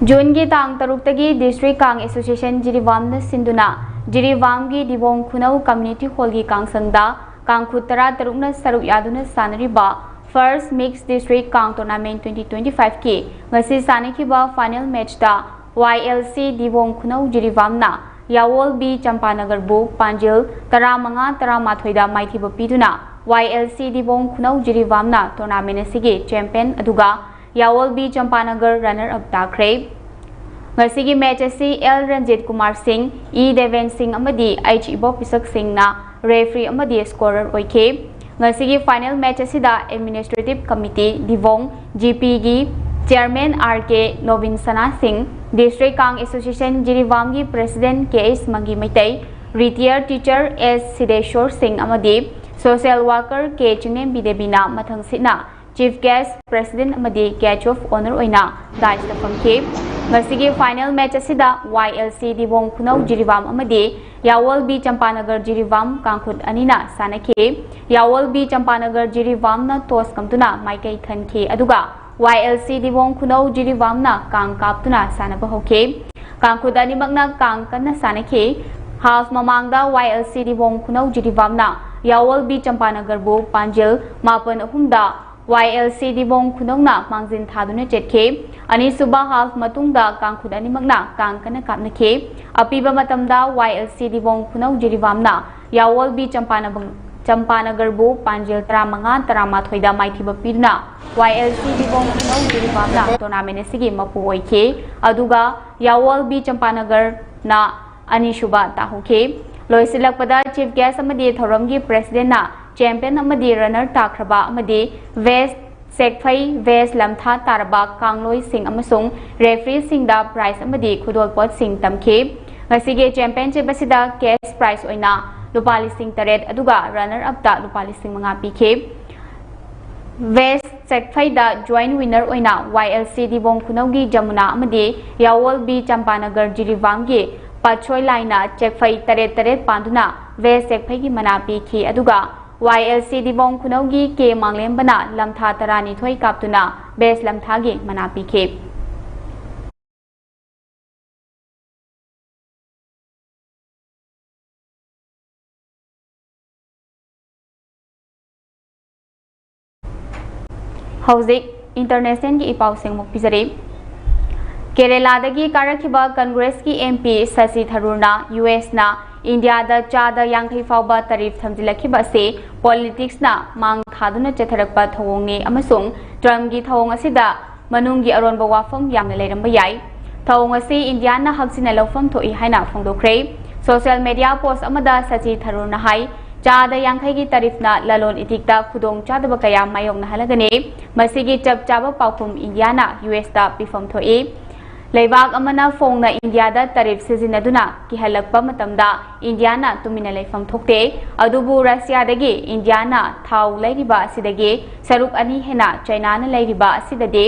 ꯖꯨꯟꯒꯤ ꯇꯥꯡ ꯇꯔꯨꯛꯇꯒꯤ District Kang Association ꯖꯤꯔꯤꯕꯥꯝꯅ ꯁꯤꯟꯗꯨꯅ ꯖꯤꯔꯤꯕꯥꯝꯒꯤ ꯗꯤꯕꯣꯡ ꯈꯨꯅꯧ Community Hallꯒꯤ ꯀꯥꯡꯁꯪꯗ ꯀꯥꯡꯈꯨꯠ ꯇꯔꯥ ꯇꯔꯨꯛꯅ ꯁꯔꯨꯛ ꯌꯥꯗꯨꯅ ꯁꯥꯟꯅꯔꯤꯕ First Mixed District Kang Tournament twenty twenty-fiveꯀꯤ ꯉꯁꯤ ꯁꯥꯟꯅꯈꯤꯕ final matchꯇ Y L C Dibong Khunou ꯖꯤꯔꯤꯕꯥꯝꯅ ꯌꯥꯋꯣꯜ ꯕꯤ ꯆꯝꯄꯥꯅꯒꯔꯕꯨ ꯄꯥꯟꯖꯤꯜ ꯇꯔꯥꯃꯉꯥ ꯇꯔꯥꯃꯥꯊꯣꯏꯗ ꯃꯥꯏꯊꯤꯕ ꯄꯤꯗꯨꯅ Y L C Dibong Khunou ꯖꯤꯔꯤꯕꯥꯝꯅ tournament ꯑꯁꯤꯒꯤ champion ꯑꯗꯨꯒ ꯌꯥꯋꯣꯜ ꯕꯤ ꯆꯝꯄꯥꯅꯒꯔ runner up ꯇꯥꯈ꯭ꯔꯦ꯫ ꯉꯁꯤꯒꯤ match ꯑꯁꯤ L ꯔꯟꯖꯤꯠ ꯀꯨꯃꯥꯔ ꯁꯤꯡ, E ꯗꯦꯕꯦꯟ ꯁꯤꯡ ꯑꯃꯗꯤ H ꯏꯕꯣꯄꯤꯁꯛ ꯁꯤꯡꯅ referee ꯑꯃꯗꯤ scorer ꯑꯣꯏꯈꯤ꯫ ꯉꯁꯤꯒꯤ final match ꯑꯁꯤꯗ Administrative Committee ꯗꯤꯕꯣꯡ ꯖꯤꯄꯤꯒꯤ Chairman R K Nobin ꯁꯅꯥ ꯁꯤꯡ, District Kang Association ꯖꯤꯔꯤꯕꯥꯝꯒꯤ President K H ꯃꯪꯒꯤ Meitei, retired teacher S ꯁꯤꯗꯦꯁꯣꯔ ꯁꯤꯡ ꯑꯃꯗꯤ social worker K ꯆꯤꯡꯂꯦꯝꯕꯤ ꯗꯦꯕꯤꯅ ꯃꯊꯪꯁꯤꯠꯅ Chief Guest, President ꯑꯃꯗꯤ Guest of Honour ꯑꯣꯏꯅ dais ꯇ ꯐꯝꯈꯤ꯫ ꯉꯁꯤꯒꯤ final match ꯑꯁꯤꯗ Y L C Dibong ꯈꯨꯅꯧ Jiribam ꯑꯃꯗꯤ ꯌꯥꯋꯣꯜ ꯕꯤ ꯆꯝꯄꯥꯅꯒꯔ ꯖꯤꯔꯤꯕꯥꯝ ꯀꯥꯡꯈꯨꯠ ꯑꯅꯤꯅ ꯁꯥꯟꯅꯈꯤ꯫ ꯌꯥꯋꯣꯜ ꯕꯤ ꯆꯝꯄꯥꯅꯒꯔ ꯖꯤꯔꯤꯕꯥꯝꯅ toss ꯀꯝꯗꯨꯅ ꯃꯥꯏꯀꯩ ꯈꯟꯈꯤ, ꯑꯗꯨꯒ Y L C Dibong Khunou ꯖꯤꯔꯤꯕꯥꯝꯅ ꯀꯥꯡ ꯀꯥꯞꯇꯨꯅ ꯁꯥꯟꯅꯕ ꯍꯧꯈꯤ꯫ ꯀꯥꯡꯈꯨꯠ ꯑꯅꯤꯃꯛꯅ ꯀꯥꯡ ꯀꯟꯅ ꯁꯥꯟꯅꯈꯤ꯫ Half ꯃꯃꯥꯡꯗ Y L C Dibong Khunou ꯖꯤꯔꯤꯕꯥꯝꯅ ꯌꯥꯋꯣꯜ ꯕꯤ ꯆꯝꯄꯥꯅꯒꯔꯕꯨ ꯄꯥꯟꯖꯤꯜ ꯃꯥꯄꯟ ꯑꯍꯨꯝꯗ Y L C ꯗꯤꯕꯣꯡ ꯈꯨꯅꯧꯅ ꯃꯥꯡꯖꯤꯟ ꯊꯥꯗꯨꯅ ꯆꯠꯈꯤ꯫ ꯑꯅꯤꯁꯨꯕ half ꯃꯇꯨꯡꯗ ꯀꯥꯡꯈꯨꯠ ꯑꯅꯤꯃꯛꯅ ꯀꯥꯡ ꯀꯟꯅ ꯀꯥꯞꯅꯈꯤ꯫ ꯑꯄꯤꯕ ꯃꯇꯝꯗ Y L C Dibong Khunou ꯖꯤꯔꯤꯕꯥꯝꯅ ꯌꯥꯋꯣꯜ ꯕꯤ ꯆꯝꯄꯥꯅ-, ꯆꯝꯄꯥꯅꯒꯔꯕꯨ ꯄꯥꯟꯖꯤꯜ ꯇꯔꯥꯃꯉꯥ ꯇꯔꯥꯃꯥꯊꯣꯏꯗ ꯃꯥꯏꯊꯤꯕ ꯄꯤꯗꯨꯅ Y L C Dibong Khunou ꯖꯤꯔꯤꯕꯥꯝꯅ tournament ꯑꯁꯤꯒꯤ ꯃꯄꯨ ꯑꯣꯏꯈꯤ꯫ ꯑꯗꯨꯒ ꯌꯥꯋꯣꯜ ꯕꯤ ꯆꯝꯄꯥꯅꯒꯔꯅ ꯑꯅꯤꯁꯨꯕ ꯇꯥꯍꯧꯈꯤ꯫ ꯂꯣꯏꯁꯤꯜꯂꯛꯄꯗ Chief Guest ꯑꯃꯗꯤ ꯊꯧꯔꯝꯒꯤ President ꯅ champion ꯑꯃꯗꯤ runner ꯇꯥꯈ꯭ꯔꯕ ꯑꯃꯗꯤ West ꯁꯦꯛꯐꯩ, West ꯂꯝꯊꯥ ꯇꯥꯔꯕ ꯀꯥꯡꯂꯣꯏꯁꯤꯡ ꯑꯃꯁꯨꯡ referee ꯁꯤꯡꯗ prize ꯑꯃꯗꯤ ꯈꯨꯗꯣꯜꯄꯣꯠꯁꯤꯡ ꯇꯝꯈꯤ꯫ ꯉꯁꯤꯒꯤ championship ꯑꯁꯤꯗ cash prize ꯑꯣꯏꯅ ꯂꯨꯄꯥ ꯂꯤꯁꯤꯡ ꯇꯔꯦꯠ ꯑꯗꯨꯒ runner up ꯇ ꯂꯨꯄꯥ ꯂꯤꯁꯤꯡ ꯃꯉꯥ ꯄꯤꯈꯤ꯫ West ꯁꯦꯛꯐꯩꯗ joint winner ꯑꯣꯏꯅ Y L C ꯗꯤꯕꯣꯡ ꯈꯨꯅꯧꯒꯤ ꯖꯃꯨꯅꯥ ꯑꯃꯗꯤ ꯌꯥꯋꯣꯜ ꯕꯤ ꯆꯝꯄꯥꯅꯒꯔ ꯖꯤꯔꯤꯕꯥꯝꯒꯤ ꯄꯥꯠꯁꯣꯏ ꯂꯥꯏꯅ ꯆꯦꯛꯐꯩ ꯇꯔꯦꯠ ꯇꯔꯦꯠ ꯄꯥꯟꯗꯨꯅ West ꯁꯦꯛꯐꯩꯒꯤ ꯃꯅꯥ ꯄꯤꯈꯤ, ꯑꯗꯨꯒ Y L C ꯗꯤꯕꯣꯡ ꯈꯨꯅꯧꯒꯤ ꯀꯦ ꯃꯥꯡꯂꯦꯝꯕꯅ ꯂꯝꯊꯥ ꯇꯔꯥꯅꯤꯊꯣꯏ ꯀꯥꯞꯇꯨꯅ West ꯂꯝꯊꯥꯒꯤ ꯃꯅꯥ ꯄꯤꯈꯤ꯫ ꯍꯧꯖꯤꯛ ꯏꯟꯇꯔꯅꯦꯁꯅꯦꯜꯒꯤ ꯏꯄꯥꯎꯁꯤꯡ ꯑꯃꯨꯛ ꯄꯤꯖꯔꯤ꯫ ꯀꯦꯔꯦꯂꯥꯗꯒꯤ ꯀꯥꯔꯛꯈꯤꯕ ꯀꯪꯒ꯭ꯔꯦꯁꯀꯤ ꯑꯦꯝ ꯄꯤ ꯁꯁꯤ ꯊꯔꯨꯔꯅ ꯌꯨ ꯑꯦꯁꯅ ꯏꯟꯗꯤꯌꯥꯗ ꯆꯥꯗ ꯌꯥꯡꯈꯩ ꯐꯥꯎꯕ ꯇꯔꯤꯐ ꯊꯝꯖꯤꯜꯂꯛꯈꯤꯕ ꯑꯁꯤ ꯄꯣꯂꯤꯇꯤꯛꯁꯅ ꯃꯥꯡ ꯊꯥꯗꯨꯅ ꯆꯠꯊꯔꯛꯄ ꯊꯧꯑꯣꯡꯅꯤ ꯑꯃꯁꯨꯡ ꯇ꯭ꯔꯝꯞꯀꯤ ꯊꯧꯑꯣꯡ ꯑꯁꯤꯗ ꯃꯅꯨꯡꯒꯤ ꯑꯔꯣꯟꯕ ꯋꯥꯐꯝ ꯌꯥꯝꯅ ꯂꯩꯔꯝꯕ ꯌꯥꯏ꯫ ꯊꯧꯑꯣꯡ ꯑꯁꯤ ꯏꯟꯗꯤꯌꯥꯅ ꯍꯛꯆꯤꯟꯅ ꯂꯧꯐꯝ ꯊꯣꯛꯏ ꯍꯥꯏꯅ ꯐꯣꯡꯗꯣꯛꯈ꯭ꯔꯦ꯫ ꯁꯣꯁꯤꯌꯦꯜ ꯃꯤꯗꯤꯌꯥ ꯄꯣꯁ ꯑꯃꯗ ꯁꯁꯤ ꯊꯔꯨꯔꯅ ꯍꯥꯏ, ꯆꯥꯗ ꯌꯥꯡꯈꯩꯒꯤ ꯇꯔꯤꯐꯅ ꯂꯂꯣꯟ ꯏꯇꯤꯛꯇ ꯈꯨꯗꯣꯡꯆꯥꯗꯕ ꯀꯌꯥ ꯃꯥꯌꯣꯛꯅꯍꯜꯂꯒꯅꯤ꯫ ꯃꯁꯤꯒꯤ ꯆꯞ ꯆꯥꯕ ꯄꯥꯎꯈꯨꯝ ꯏꯟꯗꯤꯌꯥꯅ ꯌꯨ ꯑꯦꯁꯇ ꯄꯤꯐꯝ ꯊꯣꯛꯏ꯫ ꯂꯩꯕꯥꯛ ꯑꯃꯅ ꯐꯣꯡꯅ ꯏꯟꯗꯤꯌꯥꯗ ꯇꯔꯤꯐ ꯁꯤꯖꯤꯟꯅꯗꯨꯅ ꯀꯤꯍꯜꯂꯛꯄ ꯃꯇꯝꯗ ꯏꯟꯗꯤꯌꯥꯅ ꯇꯨꯃꯤꯟꯅ ꯂꯩꯐꯝ ꯊꯣꯛꯇꯦ꯫ ꯑꯗꯨꯕꯨ ꯔꯁꯤꯌꯥꯗꯒꯤ ꯏꯟꯗꯤꯌꯥꯅ ꯊꯥꯎ ꯂꯩꯔꯤꯕ ꯑꯁꯤꯗꯒꯤ ꯁꯔꯨꯛ ꯑꯅꯤ ꯍꯦꯟꯅ ꯆꯥꯏꯅꯥꯅ ꯂꯩꯔꯤꯕ ꯑꯁꯤꯗꯗꯤ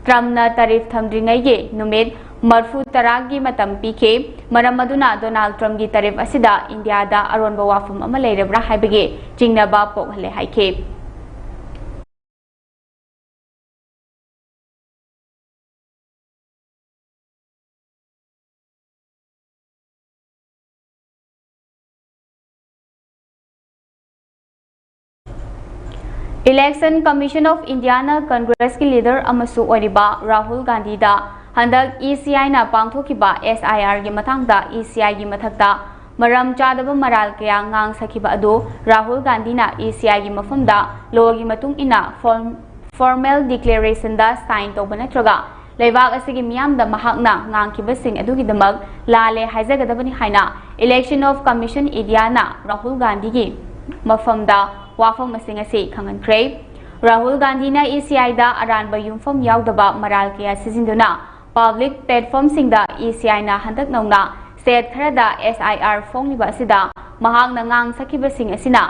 ꯇ꯭ꯔꯝꯞꯅ ꯇꯔꯤꯐ ꯊꯝꯗ꯭ꯔꯤꯉꯩꯒꯤ ꯅꯨꯃꯤꯠ ꯃꯔꯐꯨ ꯇꯔꯥꯒꯤ ꯃꯇꯝ ꯄꯤꯈꯤ꯫ ꯃꯔꯝ ꯑꯗꯨꯅ ꯗꯣꯅꯥꯜꯗ ꯇ꯭ꯔꯝꯞꯀꯤ ꯇꯔꯤꯐ ꯑꯁꯤꯗ ꯏꯟꯗꯤꯌꯥꯗ ꯑꯔꯣꯟꯕ ꯋꯥꯐꯝ ꯑꯃ ꯂꯩꯔꯕ꯭ꯔꯥ ꯍꯥꯏꯕꯒꯤ ꯆꯤꯡꯅꯕ ꯄꯣꯛꯍꯜꯂꯦ ꯍꯥꯏꯈꯤ꯫ Election Commission of Indiaꯅ ꯀꯪꯒ꯭ꯔꯦꯁꯀꯤ ꯂꯤꯗꯔ ꯑꯃꯁꯨ ꯑꯣꯏꯔꯤꯕ ꯔꯥꯍꯨꯜ ꯒꯥꯟꯙꯤꯗ ꯍꯟꯗꯛ ꯏ ꯁꯤ ꯑꯥꯏꯅ ꯄꯥꯡꯊꯣꯛꯈꯤꯕ ꯑꯦꯁ ꯑꯥꯏ ꯑꯥꯔꯒꯤ ꯃꯇꯥꯡꯗ ꯏ ꯁꯤ ꯑꯥꯏꯒꯤ ꯃꯊꯛꯇ ꯃꯔꯝ ꯆꯥꯗꯕ ꯃꯔꯥꯜ ꯀꯌꯥ ꯉꯥꯡ ꯁꯛꯈꯤꯕ ꯑꯗꯨ ꯔꯥꯍꯨꯜ ꯒꯥꯟꯙꯤꯅ ꯏ ꯁꯤ ꯑꯥꯏꯒꯤ ꯃꯐꯝꯗ ꯂꯣꯒꯤ ꯃꯇꯨꯡ ꯏꯟꯅ ꯐꯣꯔꯝ ꯐꯣꯔꯃꯦꯜ ꯗꯤꯀ꯭ꯂꯦꯔꯦꯁꯟꯗ ꯁꯥꯏꯟ ꯇꯧꯕ ꯅꯠꯇ꯭ꯔꯒ ꯂꯩꯕꯥꯛ ꯑꯁꯤꯒꯤ ꯃꯤꯌꯥꯝꯗ ꯃꯍꯥꯛꯅ ꯉꯥꯡꯈꯤꯕꯁꯤꯡ ꯑꯗꯨꯒꯤꯗꯃꯛ ꯂꯥꯜꯂꯦ ꯍꯥꯏꯖꯒꯗꯕꯅꯤ ꯍꯥꯏꯅ Election of Commission Indiaꯅ ꯔꯥꯍꯨꯜ ꯒꯥꯟꯙꯤꯒꯤ ꯃꯐꯝꯗ ꯋꯥꯐꯝ ꯑꯁꯤꯡ ꯑꯁꯤ ꯈꯪꯍꯟꯈ꯭ꯔꯦ꯫ ꯔꯥꯍꯨꯜ ꯒꯥꯟꯙꯤꯅ ꯏ ꯁꯤ ꯑꯥꯏꯗ ꯑꯔꯥꯟꯕ ꯌꯨꯝꯐꯝ ꯌꯥꯎꯗꯕ ꯃꯔꯥꯜ ꯀꯌꯥ ꯁꯤꯖꯤꯟꯗꯨꯅ ꯄꯕ꯭ꯂꯤꯛ ꯄ꯭ꯂꯦꯠꯐꯣꯔꯝꯁꯤꯡꯗ ꯏ ꯁꯤ ꯑꯥꯏꯅ ꯍꯟꯗꯛ ꯅꯧꯅ ꯁ꯭ꯇꯦꯠ ꯈꯔꯗ ꯑꯦꯁ ꯑꯥꯏ ꯑꯥꯔ ꯐꯣꯡꯂꯤꯕ ꯑꯁꯤꯗ ꯃꯍꯥꯛꯅ ꯉꯥꯡ ꯁꯛꯈꯤꯕꯁꯤꯡ ꯑꯁꯤꯅ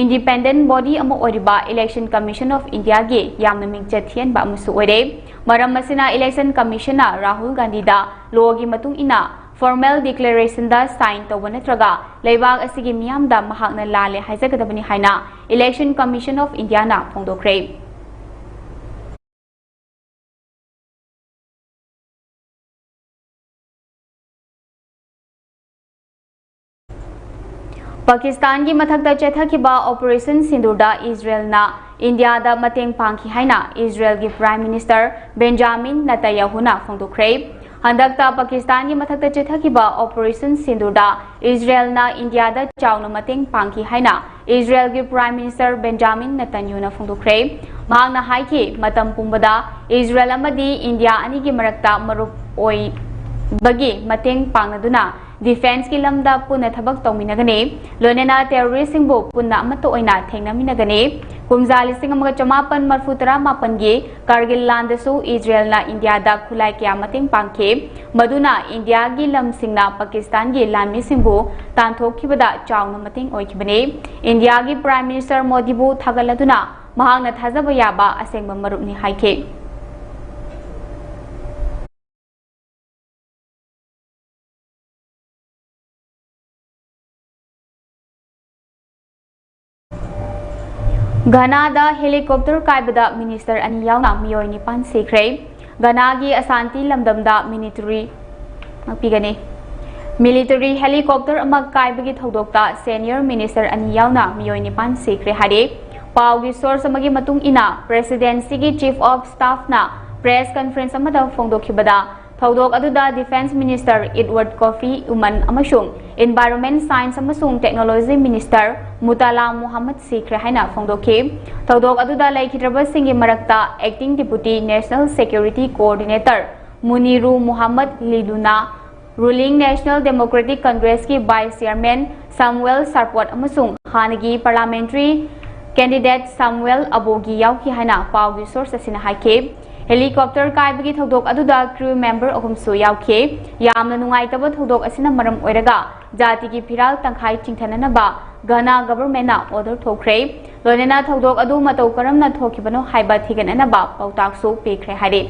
Independent body ꯑꯃ ꯑꯣꯏꯔꯤꯕ Election Commission of Indiaꯒꯤ ꯌꯥꯝꯅ ꯃꯤꯡꯆꯠ ꯊꯤꯍꯟꯕ ꯑꯃꯁꯨ ꯑꯣꯏꯔꯦ꯫ ꯃꯔꯝ ꯑꯁꯤꯅ Election Commissionꯅ ꯔꯥꯍꯨꯜ ꯒꯥꯟꯙꯤꯗ ꯂꯣꯒꯤ ꯃꯇꯨꯡ ꯏꯟꯅ ꯐꯣꯔꯃꯦꯜ ꯗꯤꯀ꯭ꯂꯦꯔꯦꯁꯟꯗ ꯁꯥꯏꯟ ꯇꯧꯕ ꯅꯠꯇ꯭ꯔꯒ ꯂꯩꯕꯥꯛ ꯑꯁꯤꯒꯤ ꯃꯤꯌꯥꯝꯗ ꯃꯍꯥꯛꯅ ꯂꯥꯜꯂꯦ ꯍꯥꯏꯖꯒꯗꯕꯅꯤ ꯍꯥꯏꯅ Election Commission of Indiaꯅ ꯐꯣꯡꯗꯣꯛꯈ꯭ꯔꯦ꯫ ꯄꯥꯀꯤꯁꯇꯥꯟꯒꯤ ꯃꯊꯛꯇ ꯆꯦꯊꯈꯤꯕ ꯑꯣꯄꯔꯦꯁꯟ ꯁꯤꯟꯗꯨꯔꯗ ꯏꯖꯔꯦꯜꯅ ꯏꯟꯗꯤꯌꯥꯗ ꯃꯇꯦꯡ ꯄꯥꯡꯈꯤ ꯍꯥꯏꯅ ꯏꯖꯔꯦꯜꯒꯤ ꯄ꯭ꯔꯥꯏꯝ ꯃꯤꯅꯤꯁꯇꯔ ꯕꯦꯟꯖꯥꯃꯤꯟ ꯅꯇꯟꯌꯥꯍꯨꯅ ꯐꯣꯡꯗꯣꯛꯈ꯭ꯔꯦ꯫ ꯍꯟꯗꯛꯇ ꯄꯥꯀꯤꯁꯇꯥꯟꯒꯤ ꯃꯊꯛꯇ ꯆꯦꯊꯈꯤꯕ ꯑꯣꯄꯔꯦꯁꯟ ꯁꯤꯟꯗꯨꯔꯗ ꯏꯖꯔꯦꯜꯅ ꯏꯟꯗꯤꯌꯥꯗ ꯆꯥꯎꯅ ꯃꯇꯦꯡ ꯄꯥꯡꯈꯤ ꯍꯥꯏꯅ ꯏꯖꯔꯦꯜꯒꯤ ꯄ꯭ꯔꯥꯏꯝ ꯃꯤꯅꯤꯁꯇꯔ ꯕꯦꯟꯖꯥꯃꯤꯟ ꯅꯇꯟꯌꯨꯅ ꯐꯣꯡꯗꯣꯛꯈ꯭ꯔꯦ꯫ ꯃꯍꯥꯛꯅ ꯍꯥꯏꯈꯤ, ꯃꯇꯝ ꯄꯨꯝꯕꯗ ꯏꯖꯔꯦꯜ ꯑꯃꯗꯤ ꯏꯟꯗꯤꯌꯥ ꯑꯅꯤꯒꯤ ꯃꯔꯛꯇ ꯃꯔꯨꯞ ꯑꯣꯏꯕꯒꯤ ꯃꯇꯦꯡ ꯄꯥꯡꯅꯗꯨꯅ ꯗꯤꯐꯦꯟꯁꯀꯤ ꯂꯝꯗ ꯄꯨꯟꯅ ꯊꯕꯛ ꯇꯧꯃꯤꯟꯅꯒꯅꯤ꯫ ꯂꯣꯏꯅꯅ ꯇꯦꯔꯣꯔꯤꯁꯁꯤꯡꯕꯨ ꯄꯨꯟꯅ ꯑꯃꯠꯇ ꯑꯣꯏꯅ ꯊꯦꯡꯅꯃꯤꯟꯅꯒꯅꯤ꯫ ꯀꯨꯝꯖꯥ ꯂꯤꯁꯤꯡ ꯑꯃꯒ ꯆꯃꯥꯄꯟ ꯃꯔꯐꯨ ꯇꯔꯥ ꯃꯥꯄꯟꯒꯤ ꯀꯥꯔꯒꯤꯜ ꯂꯥꯟꯗꯁꯨ ꯏꯖꯔꯦꯜꯅ ꯏꯟꯗꯤꯌꯥꯗ ꯈꯨꯠꯂꯥꯏ ꯀꯌꯥ ꯃꯇꯦꯡ ꯄꯥꯡꯈꯤ, ꯃꯗꯨꯅ ꯏꯟꯗꯤꯌꯥꯒꯤ ꯂꯝꯁꯤꯡꯅ ꯄꯥꯀꯤꯁꯇꯥꯟꯒꯤ ꯂꯥꯟꯃꯤꯁꯤꯡꯕꯨ ꯇꯥꯟꯊꯣꯛꯈꯤꯕꯗ ꯆꯥꯎꯅ ꯃꯇꯦꯡ ꯑꯣꯏꯈꯤꯕꯅꯤ꯫ ꯏꯟꯗꯤꯌꯥꯒꯤ ꯄ꯭ꯔꯥꯏꯝ ꯃꯤꯅꯤꯁꯇꯔ ꯃꯣꯗꯤꯕꯨ ꯊꯥꯒꯠꯂꯗꯨꯅ ꯃꯍꯥꯛꯅ ꯊꯥꯖꯕ ꯌꯥꯕ ꯑꯁꯦꯡꯕ ꯃꯔꯨꯞꯅꯤ ꯍꯥꯏꯈꯤ꯫ ꯘꯅꯥꯗ ꯍꯦꯂꯤꯀꯣꯞꯇꯔ ꯀꯥꯏꯕꯗ ꯃꯤꯅꯤꯁꯇꯔ ꯑꯅꯤ ꯌꯥꯎꯅ ꯃꯤꯑꯣꯏ ꯅꯤꯄꯥꯟ ꯁꯤꯈ꯭ꯔꯦ꯫ ꯘꯅꯥꯒꯤ ꯑꯁꯥꯟꯇꯤ ꯂꯝꯗꯝꯗ ꯃꯤꯂꯤꯇꯔꯤ ꯉꯥꯛꯄꯤꯒꯅꯤ꯫ ꯃꯤꯂꯤꯇꯔꯤ ꯍꯦꯂꯤꯀꯣꯞꯇꯔ ꯑꯃ ꯀꯥꯏꯕꯒꯤ ꯊꯧꯗꯣꯛꯇ ꯁꯦꯅꯤꯌꯔ ꯃꯤꯅꯤꯁꯇꯔ ꯑꯅꯤ ꯌꯥꯎꯅ ꯃꯤꯑꯣꯏ ꯅꯤꯄꯥꯟ ꯁꯤꯈ꯭ꯔꯦ ꯍꯥꯏꯔꯦ꯫ ꯄꯥꯎꯒꯤ ꯁꯣꯔꯁ ꯑꯃꯒꯤ ꯃꯇꯨꯡ ꯏꯟꯅ, ꯄ꯭ꯔꯦꯁꯤꯗꯦꯟꯁꯤꯒꯤ ꯆꯤꯐ ꯑꯣꯐ ꯁ꯭ꯇꯥꯐꯅ ꯄ꯭ꯔꯦꯁ ꯀꯟꯐꯔꯦꯟꯁ ꯑꯃꯗ ꯐꯣꯡꯗꯣꯛꯈꯤꯕꯗ, ꯊꯧꯗꯣꯛ ꯑꯗꯨꯗ defence minister Edward Kofi Omane ꯑꯃꯁꯨꯡ ꯏꯟꯚꯥꯏꯔꯣꯟꯃꯦꯟ, ꯁꯥꯏꯟꯁ ꯑꯃꯁꯨꯡ ꯇꯦꯛꯅꯣꯂꯣꯖꯤ ꯃꯤꯅꯤꯁꯇꯔ ꯃꯨꯇꯥꯂꯥ ꯃꯨꯍꯝꯃꯗ ꯁꯤꯈ꯭ꯔꯦ ꯍꯥꯏꯅ ꯐꯣꯡꯗꯣꯛꯈꯤ꯫ ꯊꯧꯗꯣꯛ ꯑꯗꯨꯗ ꯂꯩꯈꯤꯗ꯭ꯔꯕꯁꯤꯡꯒꯤ ꯃꯔꯛꯇ acting deputy national security coordinator Muniru Muhammad ꯂꯤꯂꯨꯅꯥ, ꯔꯨꯂꯤꯡ ꯅꯦꯁꯅꯦꯜ ꯗꯦꯃꯣꯀ꯭ꯔꯦꯇꯤꯛ ꯀꯪꯒ꯭ꯔꯦꯁꯀꯤ ꯚꯥꯏꯁ ꯆꯤꯌꯔꯃꯦꯟ ꯁꯥꯃꯨꯑꯦꯜ ꯁꯥꯔꯄꯣꯠ ꯑꯃꯁꯨꯡ ꯍꯥꯟꯅꯒꯤ ꯄꯥꯔꯂꯥꯃꯦꯟꯇꯔꯤ ꯀꯦꯟꯗꯤꯗꯦꯠ ꯁꯥꯃꯨꯑꯦꯜ ꯑꯕꯣꯒꯤ ꯌꯥꯎꯈꯤ ꯍꯥꯏꯅ ꯄꯥꯎꯒꯤ ꯁꯣꯔꯁ ꯑꯁꯤꯅ ꯍꯥꯏꯈꯤ꯫ ꯍꯦꯂꯤꯀꯣꯞꯇꯔ ꯀꯥꯏꯕꯒꯤ ꯊꯧꯗꯣꯛ ꯑꯗꯨꯗ ꯀ꯭ꯔꯤꯎ ꯃꯦꯝꯕꯔ ꯑꯍꯨꯝꯁꯨ ꯌꯥꯎꯈꯤ꯫ ꯌꯥꯝꯅ ꯅꯨꯡꯉꯥꯏꯇꯕ ꯊꯧꯗꯣꯛ ꯑꯁꯤꯅ ꯃꯔꯝ ꯑꯣꯏꯔꯒ ꯖꯥꯇꯤꯒꯤ ꯐꯤꯔꯥꯜ ꯇꯪꯈꯥꯏ ꯆꯤꯡꯊꯅꯅꯕ ꯘꯅꯥ ꯒꯚꯔꯟꯃꯦꯟꯠꯅ ꯑꯣꯔꯗꯔ ꯊꯣꯛꯈ꯭ꯔꯦ꯫ ꯂꯣꯏꯅꯅ ꯊꯧꯗꯣꯛ ꯑꯗꯨ ꯃꯇꯧ ꯀꯔꯝꯅ ꯊꯣꯛꯈꯤꯕꯅꯣ ꯍꯥꯏꯕ ꯊꯤꯒꯠꯅꯅꯕ ꯄꯥꯎꯇꯥꯛꯁꯨ ꯄꯤꯈ꯭ꯔꯦ ꯍꯥꯏꯔꯤ꯫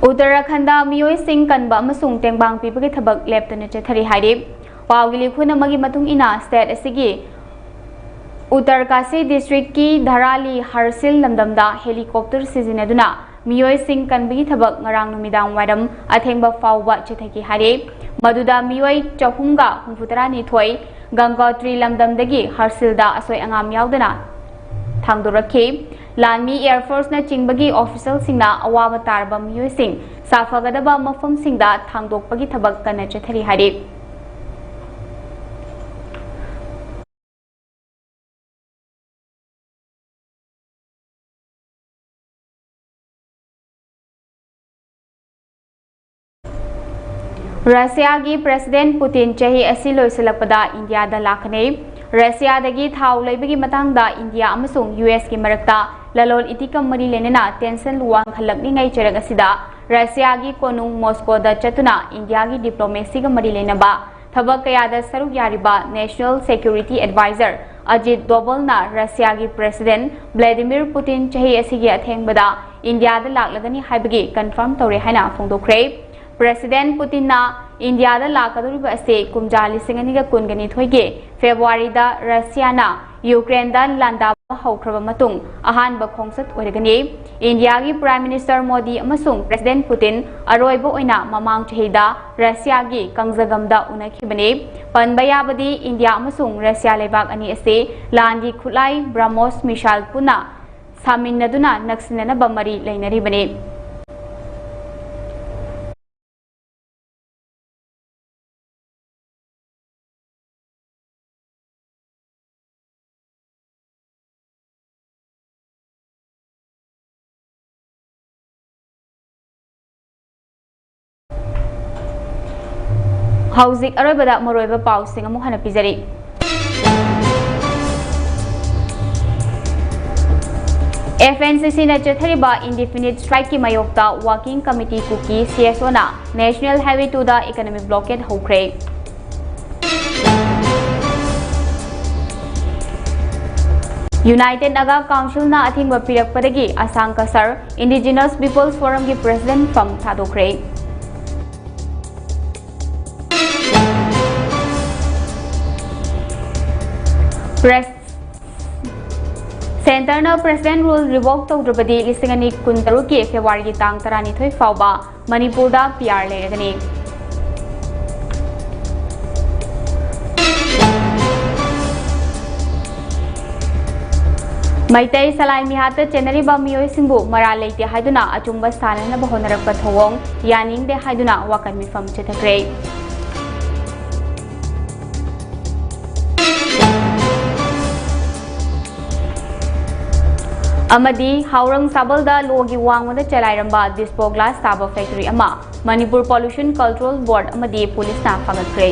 ꯎꯠꯇꯔꯥꯈꯟꯗ ꯃꯤꯑꯣꯏꯁꯤꯡ ꯀꯟꯕ ꯑꯃꯁꯨꯡ ꯇꯦꯡꯕꯥꯡ ꯄꯤꯕꯒꯤ ꯊꯕꯛ ꯂꯦꯞꯇꯅ ꯆꯠꯊꯔꯤ ꯍꯥꯏꯔꯤ꯫ ꯄꯥꯎꯒꯤ ꯂꯤꯈꯨꯟ ꯑꯃꯒꯤ ꯃꯇꯨꯡ ꯏꯟꯅ, state ꯑꯁꯤꯒꯤ ꯎꯠꯇꯔꯀꯥꯁꯤ district ꯀꯤ ꯙꯔꯥꯂꯤ ꯍꯔꯁꯤꯜ ꯂꯝꯗꯝꯗ helicopter ꯁꯤꯖꯤꯟꯅꯗꯨꯅ ꯃꯤꯑꯣꯏꯁꯤꯡ ꯀꯟꯕꯒꯤ ꯊꯕꯛ ꯉꯔꯥꯡ ꯅꯨꯃꯤꯗꯥꯡ ꯋꯥꯏꯔꯝ ꯑꯊꯦꯡꯕ ꯐꯥꯎꯕ ꯆꯠꯊꯈꯤ ꯍꯥꯏꯔꯤ꯫ ꯃꯗꯨꯗ ꯃꯤꯑꯣꯏ ꯆꯍꯨꯝꯒ ꯍꯨꯝꯐꯨꯇꯔꯥꯅꯤꯊꯣꯏ ꯒꯪꯒꯣꯇ꯭ꯔꯤ ꯂꯝꯗꯝꯗꯒꯤ ꯍꯔꯁꯤꯜꯗ ꯑꯁꯣꯏ ꯑꯉꯥꯝ ꯌꯥꯎꯗꯅ ꯊꯥꯡꯗꯣꯔꯛꯈꯤ꯫ ꯂꯥꯟꯃꯤ, air force ꯅꯆꯤꯡꯕꯒꯤ official ꯁꯤꯡꯅ ꯑꯋꯥꯕ ꯇꯥꯔꯕ ꯃꯤꯑꯣꯏꯁꯤꯡ ꯁꯥꯐꯒꯗꯕ ꯃꯐꯝꯁꯤꯡꯗ ꯊꯥꯡꯗꯣꯛꯄꯒꯤ ꯊꯕꯛ ꯀꯟꯅ ꯆꯠꯊꯔꯤ ꯍꯥꯏꯔꯤ꯫ ꯔꯁꯤꯌꯥꯒꯤ President Putin ꯆꯍꯤ ꯑꯁꯤ ꯂꯣꯏꯁꯤꯜꯂꯛꯄꯗ ꯏꯟꯗꯤꯌꯥꯗ ꯂꯥꯛꯀꯅꯤ꯫ ꯔꯁꯤꯌꯥꯗꯒꯤ ꯊꯥꯎ ꯂꯩꯕꯒꯤ ꯃꯇꯥꯡꯗ ꯏꯟꯗꯤꯌꯥ ꯑꯃꯁꯨꯡ ꯌꯨ ꯑꯦꯁꯀꯤ ꯃꯔꯛꯇ ꯂꯂꯣꯟ ꯏꯇꯤꯛꯀ ꯃꯔꯤ ꯂꯩꯅꯅ tension ꯋꯥꯡꯈꯠꯂꯛꯂꯤꯉꯩ ꯆꯔꯛ ꯑꯁꯤꯗ ꯔꯁꯤꯌꯥꯒꯤ ꯀꯣꯅꯨꯡ ꯃꯣꯁꯀꯣꯗ ꯆꯠꯇꯨꯅ ꯏꯟꯗꯤꯌꯥꯒꯤ diplomacy ꯒ ꯃꯔꯤ ꯂꯩꯅꯕ ꯊꯕꯛ ꯀꯌꯥꯗ ꯁꯔꯨꯛ ꯌꯥꯔꯤꯕ National Security Advisor Ajit ꯗꯣꯚꯜꯅ ꯔꯁꯤꯌꯥꯒꯤ President Vladimir Putin ꯆꯍꯤ ꯑꯁꯤꯒꯤ ꯑꯊꯦꯡꯕꯗ ꯏꯟꯗꯤꯌꯥꯗ ꯂꯥꯛꯂꯒꯅꯤ ꯍꯥꯏꯕꯒꯤ confirm ꯇꯧꯔꯦ ꯍꯥꯏꯅ ꯐꯣꯡꯗꯣꯛꯈ꯭ꯔꯦ꯫ President Putin ꯅ ꯏꯟꯗꯤꯌꯥꯗ ꯂꯥꯛꯀꯗꯧꯔꯤꯕ ꯑꯁꯤ ꯀꯨꯝꯖꯥ ꯂꯤꯁꯤꯡ ꯑꯅꯤꯒ ꯀꯨꯟꯒ ꯅꯤꯊꯣꯏꯒꯤ February ꯗ ꯔꯁꯤꯌꯥꯅ ꯌꯨꯀ꯭ꯔꯦꯟꯗ ꯂꯥꯟꯗꯥꯕ ꯍꯧꯈ꯭ꯔꯕ ꯃꯇꯨꯡ ꯑꯍꯥꯟꯕ ꯈꯣꯡꯆꯠ ꯑꯣꯏꯔꯒꯅꯤ꯫ ꯏꯟꯗꯤꯌꯥꯒꯤ Prime Minister ꯃꯣꯗꯤ ꯑꯃꯁꯨꯡ President Putin ꯑꯔꯣꯏꯕ ꯑꯣꯏꯅ ꯃꯃꯥꯡ ꯆꯍꯤꯗ ꯔꯁꯤꯌꯥꯒꯤ ꯀꯪꯖꯒꯝꯗ ꯎꯅꯈꯤꯕꯅꯤ꯫ ꯄꯟꯕ ꯌꯥꯕꯗꯤ, ꯏꯟꯗꯤꯌꯥ ꯑꯃꯁꯨꯡ ꯔꯁꯤꯌꯥ ꯂꯩꯕꯥꯛ ꯑꯅꯤ ꯑꯁꯤ ꯂꯥꯟꯒꯤ ꯈꯨꯠꯂꯥꯏ BrahMos missile ꯄꯨꯟꯅ ꯁꯥꯃꯤꯟꯅꯗꯨꯅ ꯅꯛꯁꯤꯟꯅꯅꯕ ꯃꯔꯤ ꯂꯩꯅꯔꯤꯕꯅꯤ꯫ ꯍꯧꯖꯤꯛ ꯑꯔꯣꯏꯕꯗ ꯃꯔꯨꯑꯣꯏꯕ ꯄꯥꯎꯁꯤꯡ ꯑꯃꯨꯛ ꯍꯟꯅ ꯄꯤꯖꯔꯤ꯫ F N C C ꯅ ꯆꯠꯊꯔꯤꯕ indefinite strike ꯀꯤ ꯃꯥꯌꯣꯛꯇ Working Committee ꯀꯨꯀꯤ, C S O ꯅ National Highway two ꯗ economic blockade ꯍꯧꯈ꯭ꯔꯦ꯫ United Naga Councilꯅ ꯑꯊꯤꯡꯕ ꯄꯤꯔꯛꯄꯗꯒꯤ ꯑꯁꯥꯡ ꯀꯁꯔ Indigenous People's Forumꯒꯤ President ꯐꯝ ꯊꯥꯗꯣꯛꯈ꯭ꯔꯦ꯫ Press Centreꯅ President Rule revoke ꯇꯧꯗ꯭ꯔꯕꯗꯤ ꯂꯤꯁꯤꯡ ꯑꯅꯤ ꯀꯨꯟꯇꯔꯨꯛꯀꯤ Februaryꯒꯤ ꯇꯥꯡ ꯇꯔꯥꯅꯤꯊꯣꯏ ꯐꯥꯎꯕ ꯃꯅꯤꯄꯨꯔꯗ P R ꯂꯩꯔꯒꯅꯤ꯫ ꯃꯩꯇꯩ ꯁꯂꯥꯏ ꯃꯤꯍꯥꯠꯇ ꯆꯦꯟꯅꯔꯤꯕ ꯃꯤꯑꯣꯏꯁꯤꯡꯕꯨ ꯃꯔꯥꯜ ꯂꯩꯇꯦ ꯍꯥꯏꯗꯨꯅ ꯑꯆꯨꯝꯕ ꯁꯥꯟꯅꯅꯕ ꯍꯣꯠꯅꯔꯛꯄ ꯊꯧꯑꯣꯡ ꯌꯥꯅꯤꯡꯗꯦ ꯍꯥꯏꯗꯨꯅ ꯋꯥꯀꯠ ꯃꯤꯐꯝ ꯆꯠꯊꯈ꯭ꯔꯦ꯫ ꯑꯃꯗꯤ ꯍꯥꯎꯔꯪ ꯁꯥꯕꯜꯗ ꯂꯣꯒꯤ ꯋꯥꯡꯃꯗ ꯆꯂꯥꯏꯔꯝꯕ dispo glass ꯁꯥꯕ factory ꯑꯃ ꯃꯅꯤꯄꯨꯔ Pollution Control Board ꯑꯃꯗꯤ ꯄꯨꯂꯤꯁꯅ ꯐꯥꯒꯠꯈ꯭ꯔꯦ꯫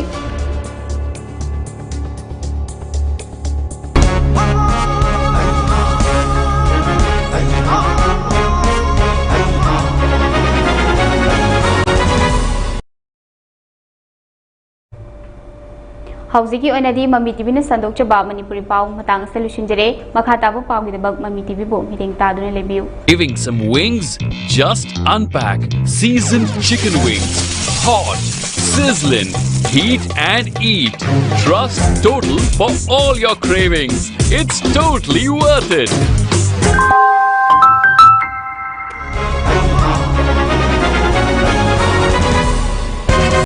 ꯍꯧꯖꯤꯛꯀꯤ ꯑꯣꯏꯅꯗꯤ ꯃꯃꯤ ꯇꯤꯚꯤꯅ ꯁꯟꯗꯣꯛꯆꯕ ꯃꯅꯤꯄꯨꯔꯤ ꯄꯥꯎ ꯃꯇꯥꯡ ꯑꯁꯤꯗ ꯂꯣꯏꯁꯤꯟꯖꯔꯦ꯫ ꯃꯈꯥ ꯇꯥꯕ ꯄꯥꯎꯒꯤꯗꯃꯛ ꯃꯃꯤ ꯇꯤꯚꯤꯕꯨ ꯃꯤꯠꯌꯦꯡ ꯇꯥꯗꯨꯅ ꯂꯩꯕꯤꯌꯨ꯫ Craving some wings? Just unpack seasoned chicken wings. Hot, sizzling, heat and eat. Trust Total for all your cravings. It's totally worth it.